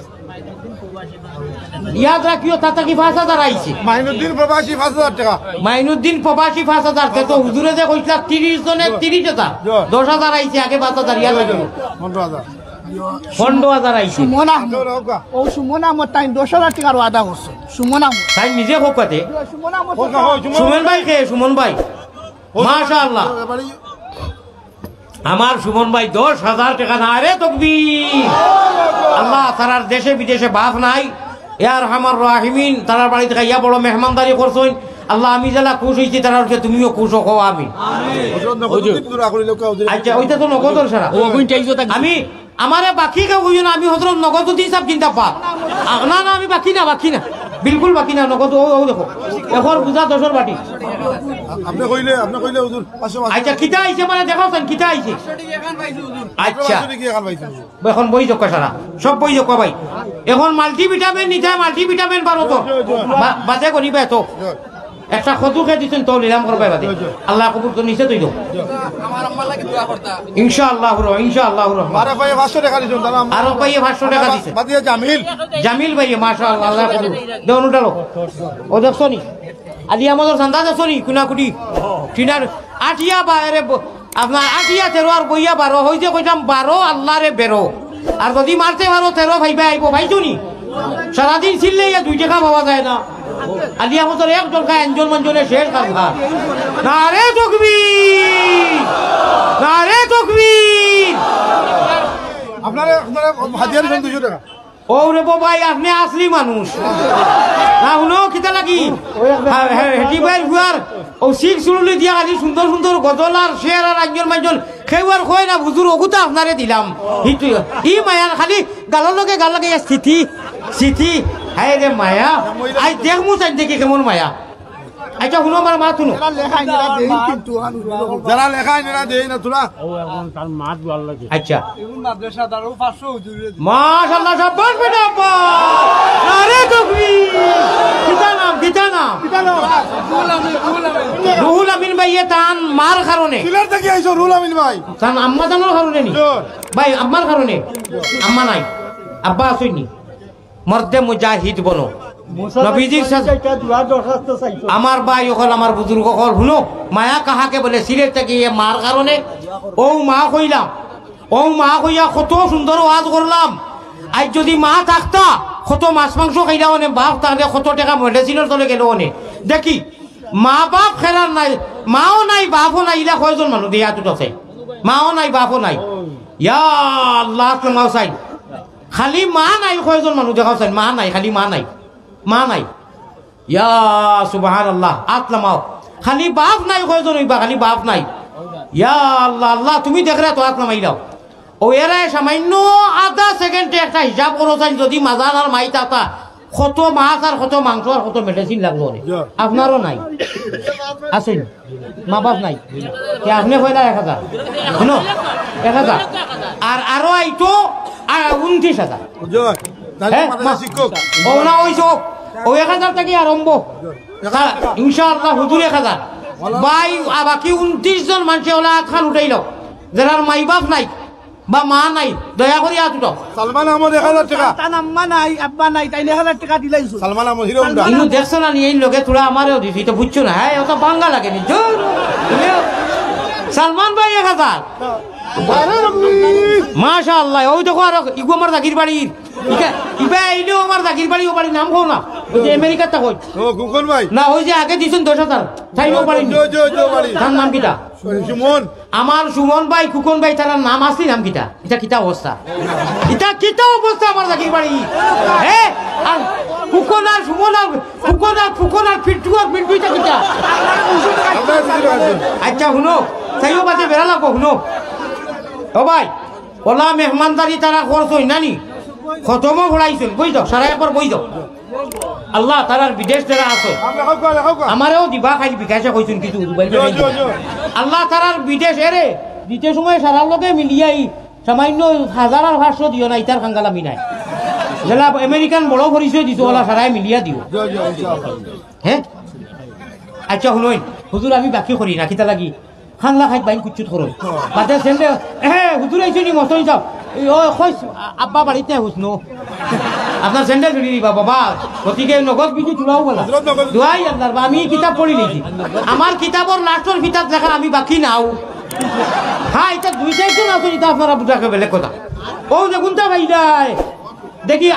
ইয়াদ রাখিও, তা থাকি পাঁচ হাজার আইছে। মাইনুদ্দিন প্রবাসী পাঁচ হাজার টেকা। মাইনুদ্দিন প্রবাসী পাঁচ হাজার, তে তো হুজুরে যে কইছলা তিরিশ জনে তিরিশ হাজার, হ্যাঁ। দশ হাজার আইছে, আগে পাঁচ হাজার ইয়াদ রাখিও। পনেরো হাজার। পনেরো হাজার আইছে। সুমন আহমদ। ও সুমন আহমদ তাইন দশ হাজার টেকার ওয়াদা করছে। সুমন আহমদ। তাইন নিজে কউক্কা তে। সুমন আহমদ। সুমন ভাই কে? সুমন ভাই। মাশাআল্লাহ। আমার সুমন ভাই দশ হাজার টেকা, নারে তকবীর। আল্লাহ, তারার দেশে বিদেশে বাপ নাই। ইয়া আরহামার রাহিমিন, তারার বাড়িত আইয়া বড় মেহমানদারি করছইন। আল্লাহ, আমি যেলা খুশ অইছি, তারার উপরে তুমিও খুশ অও, আমিন। আচ্ছা, ওইটা তো নগদর সারা। আমি আমারে বাকি কেউ কইও না, আমি হজরত নগদ উদ্দিন সাব জিন্দাবাদ। আ, না, না, আমি বাকি না, বাকি না, বিলকুল বাকি না, নগদ, ও, ও দেখো, এখন বুঝা দশর বাটি। আপনে কইলে, আপনে কইলে হুজুর, পাঁচশো, পাঁচশো। আচ্ছা, কিতা আইছে মানে দেখাও চাইন, কিতা আইছে? আচ্ছা। পাঁচশো টেকা কি এখন পাইছেন হুজুর? এখন বই যাউক্কা সারা, সব বই যাউক্কা ভাই। এখন multivitamin নিতা, multivitamin বারো তো। বা-, বাদে গনিবা তো। একটা কদু খেয়ে দিছেন তো নিলাম করবায় বাদে। আল্লাহ কবুল তো নিচে তুই তো। ইনশাআল্লাহ রহ-, ইনশাআল্লাহ রহমান। আরো ভাই পাঁচশো টেকা দিছেন, দাঁড়া, আমরা আরো ভাই পাঁচশো টেকা দিছে। বাদ দিয়ে জামিল। জামিল ভাই, মাশাআল্লাহ, আল্লাহ কবুল। দেও নুটালো। ও দেখছো নি? আলী আহমদর চান্দা দেখছো নি? কুনাকুটি। টিনার আটিয়া বা-, এরে ব-, আপনার আটিয়া তেরো আর বইয়া বারো, হইছে কইতাম বারো আল্লাহরে বেরো। আর যদি মারতে পারো তেরো ভাইবা আইবো, পাইছো নি? সারাদিন চিল্লাইয়া দুই টেকা পাওয়া যায় না। আলী আহমদর এক জলখা এঞ্জল মঞ্জলে শেষ কাজ খা। নারে তকবীর! নারে তকবীর! আপনারে, আপনারে হাদিয়া দিছেন দুইশো টেকা। ও রে বাবা, আপনে আসলি মানুষ। না, হুনো, কিতা লাগি? হ্যাঁ, হ্যাঁ, হেটি ভাই ফুয়ার, ও শিখ সুরুলি দিয়া খালি সুন্দর সুন্দর গজল আর শের আর আঞ্জন মাঞ্জন, কেউ আর কয় না, হুজুর, ওগুতা আপনারে দিলাম। হিটু, ই মায়ার খালি গালর লগে গাল লাগে, স্মৃতি, স্মৃতি, হায় রে মায়া। আই দেখমু চাই দেখি কেমন মায়া। আচ্ছা, হুনো, আমার মাত হুনো। যারা লেখায়, এরা দেই কিন্তু, আন-, যারা লেখায়, এরা দেই না, তোরা। ও, এখন তার মাত ভালো লাগে। আচ্ছা। এখন মাদ্রাসা তার ও পাঁচশো হুজুরে দিই। মাশাআল্লাহ, সাব্বাস বেটা, আব্বা। নারে তকবীর। কিতা নাম, কিতা নাম? কিতা নাম? রুহুল আমিন, রুহুল আমিন। রুহুল আমিন ভাই, এ তান মার কারণে। সিলেট থাকি আইছো রুহুল আমিন ভাই। তান আম্মা জানর কারণে নি? জোর। ভাই, আম্মার কারণে। আম্মা নাই। আব্বা আছইন নি? মর্দে মুজাহিদ বনো। মুসা নবীজির সাথে একটা দোয়া দরখাস্ত চাইতো। আমার ভাই অকল, আমার বুজুর্গ অকল, হুনো, মায়া কাহাকে বলে, সিলেট থাকি এ মার কারণে, ও মা কইলাম, ও মা কইয়া কত সুন্দর ওয়াজ করলাম। আইজ যদি মা থাকতা, কত মাছ মাংস খাইলা অনে, বাপ থাকলে কত টেকা মেডিসিনর তলে গেল অনে। দেখি, মা বাপ খেলার নাই, মাও নাই, বাপও নাই, ইলা কয়জন মানুষ দিয়া তুট আছে? মাও নাই, বাপও নাই। ইয়া আল্লাহ, তোমাও চাই। খালি মা নাই, কয়জন মানুষ দেখাও চাই, মা নাই, খালি মা নাই, মা নাই। ইয়া সুবহানাল্লাহ, আত লামাও। খালি বাপ নাই, কয়জন অইবা, খালি বাপ নাই। ইয়া আল্লাহ, আল্লাহ, তুমি দেখরায় তো, আত লামাইলাও। ও এরায় সামান্য আধা সেকেন্ডে একটা হিসাব করো চাই, যদি মাজার আর মাই থাকতা, কত মাছ আর কত মাংস আর কত মেডিসিন লাগলো অনে। ইয়া। আপনারও নাই। আছেন? মা বাপ নাই। তে আপনে কইলা এক হাজার। হুনো? এক হাজার। আর আরো আইতো, আ, ঊনত্রিশ হাজার। বুঝছো? তাহলে হ্যাঁ, মাদ্রাসা মা-, শিক্ষক। ও না, ওই সব। ও এক হাজার থাকি আরম্ভ। তা, ইনশাআল্লাহ, হুজুর এক হাজার। ভাই, আ, বাকি ঊনত্রিশ জন মানষে ওলা আত খান উঠাইল। যারার মাই বাপ নাই, বা মা নাই, দয়া করি আত উঠাও। সালমান আহমদ এক হাজার টেকা। তান আম্মা নাই, আব্বা নাই, তাইন এক হাজার টেকা দিলাইছইন। সালমান আহমদ হিরো হন্ডা। ইনু দেখছো না নি, এই লগে থুড়া আমারেও দিছে, ইটা বুঝছো না? হ্যাঁ, ওটা বাঙ্গা লাগে নি, জোর। সালমান ভাই এক হাজার। আরে রব্বি। মাশাআল্লাহ, ওই দেখো আরো ইগু আমার জাগির বাড়ির। ইটা, ইবা আইলেও আমার জাগির বাড়ি, ও বাড়ির নাম কও না। ওই যে আমেরিকার তা কই? ও, কুকন ভাই। না, ওই যে আগে দিছইন দশ হাজার। তাইও বাড়ি। জো, জো, জো বাড়ি। তার নাম কিতা? সুমন। আমার সুমন ভাই, কুকন ভাই, তারার নাম আছে নাম কিতা? ইটা কিতা অবস্থা? ইটা কিতা অবস্থা আমার জাগির বাড়ি? হ্যাঁ? আর কুকন আর সুমন আর কুকন আর ফুকন আর পিন্টু আর মিন্টু, ইটা কিতা? আচ্ছা, হুনো, তাইও বাদে বেড়া লাগবো, হুনো। ও ভাই, ওলা মেহমানদারি তারা করছইন না নি? খতমও পড়াইছইন, বই যাও, সারা একবার বই যাও। আল্লাহ তারার বিদেশ যারা আছে, আমারেও দিবা, খালি বিকাশে কইছইন কিছু মোবাইল জো, জো, জো। আল্লাহ তারার বিদেশ এরে দিতে সময় সারার লগে মিলিয়াই সামান্য হাজার আর পাঁচশো দিও না, ইতার খাঙ্গাল আমি নাই। যেলা আমেরিকান বড় পরিচয় দিছো, ওলা সারায় মিলিয়া দিও। জয়, জয়, ইনশাআল্লাহ। হ্যাঁ? আচ্ছা, হুনইন, হুজুর, আমি বাকি করি না, কিতা লাগি? খাংলা খাইত বাইন কুচ্ছুত করো। বাদে সেন্ডে, এ, হুজুর আইছো নি, মস্ত ইনসাফ। এই, ও, কইস, আ-, আব্বা বাড়িত নাই, হুসনু। আপনার সেন্ডেল ধরি দিবা, বাবা। গতিকে নগদ বিধি চুলাও বলা। হজরত নগদ। দোয়াই আল্লাহর, বা আমি কিতাব পড়ি নিছি। আমার কিতাবর লাস্টর ফিতাত লেখা, আমি বাকি নাও। হ্যাঁ, ইটা দুই চাইরজন আছে, ইটা আপনারা বুঝা বেলেগ কথা। ও যে গুনতা ভাই যায়, দেখি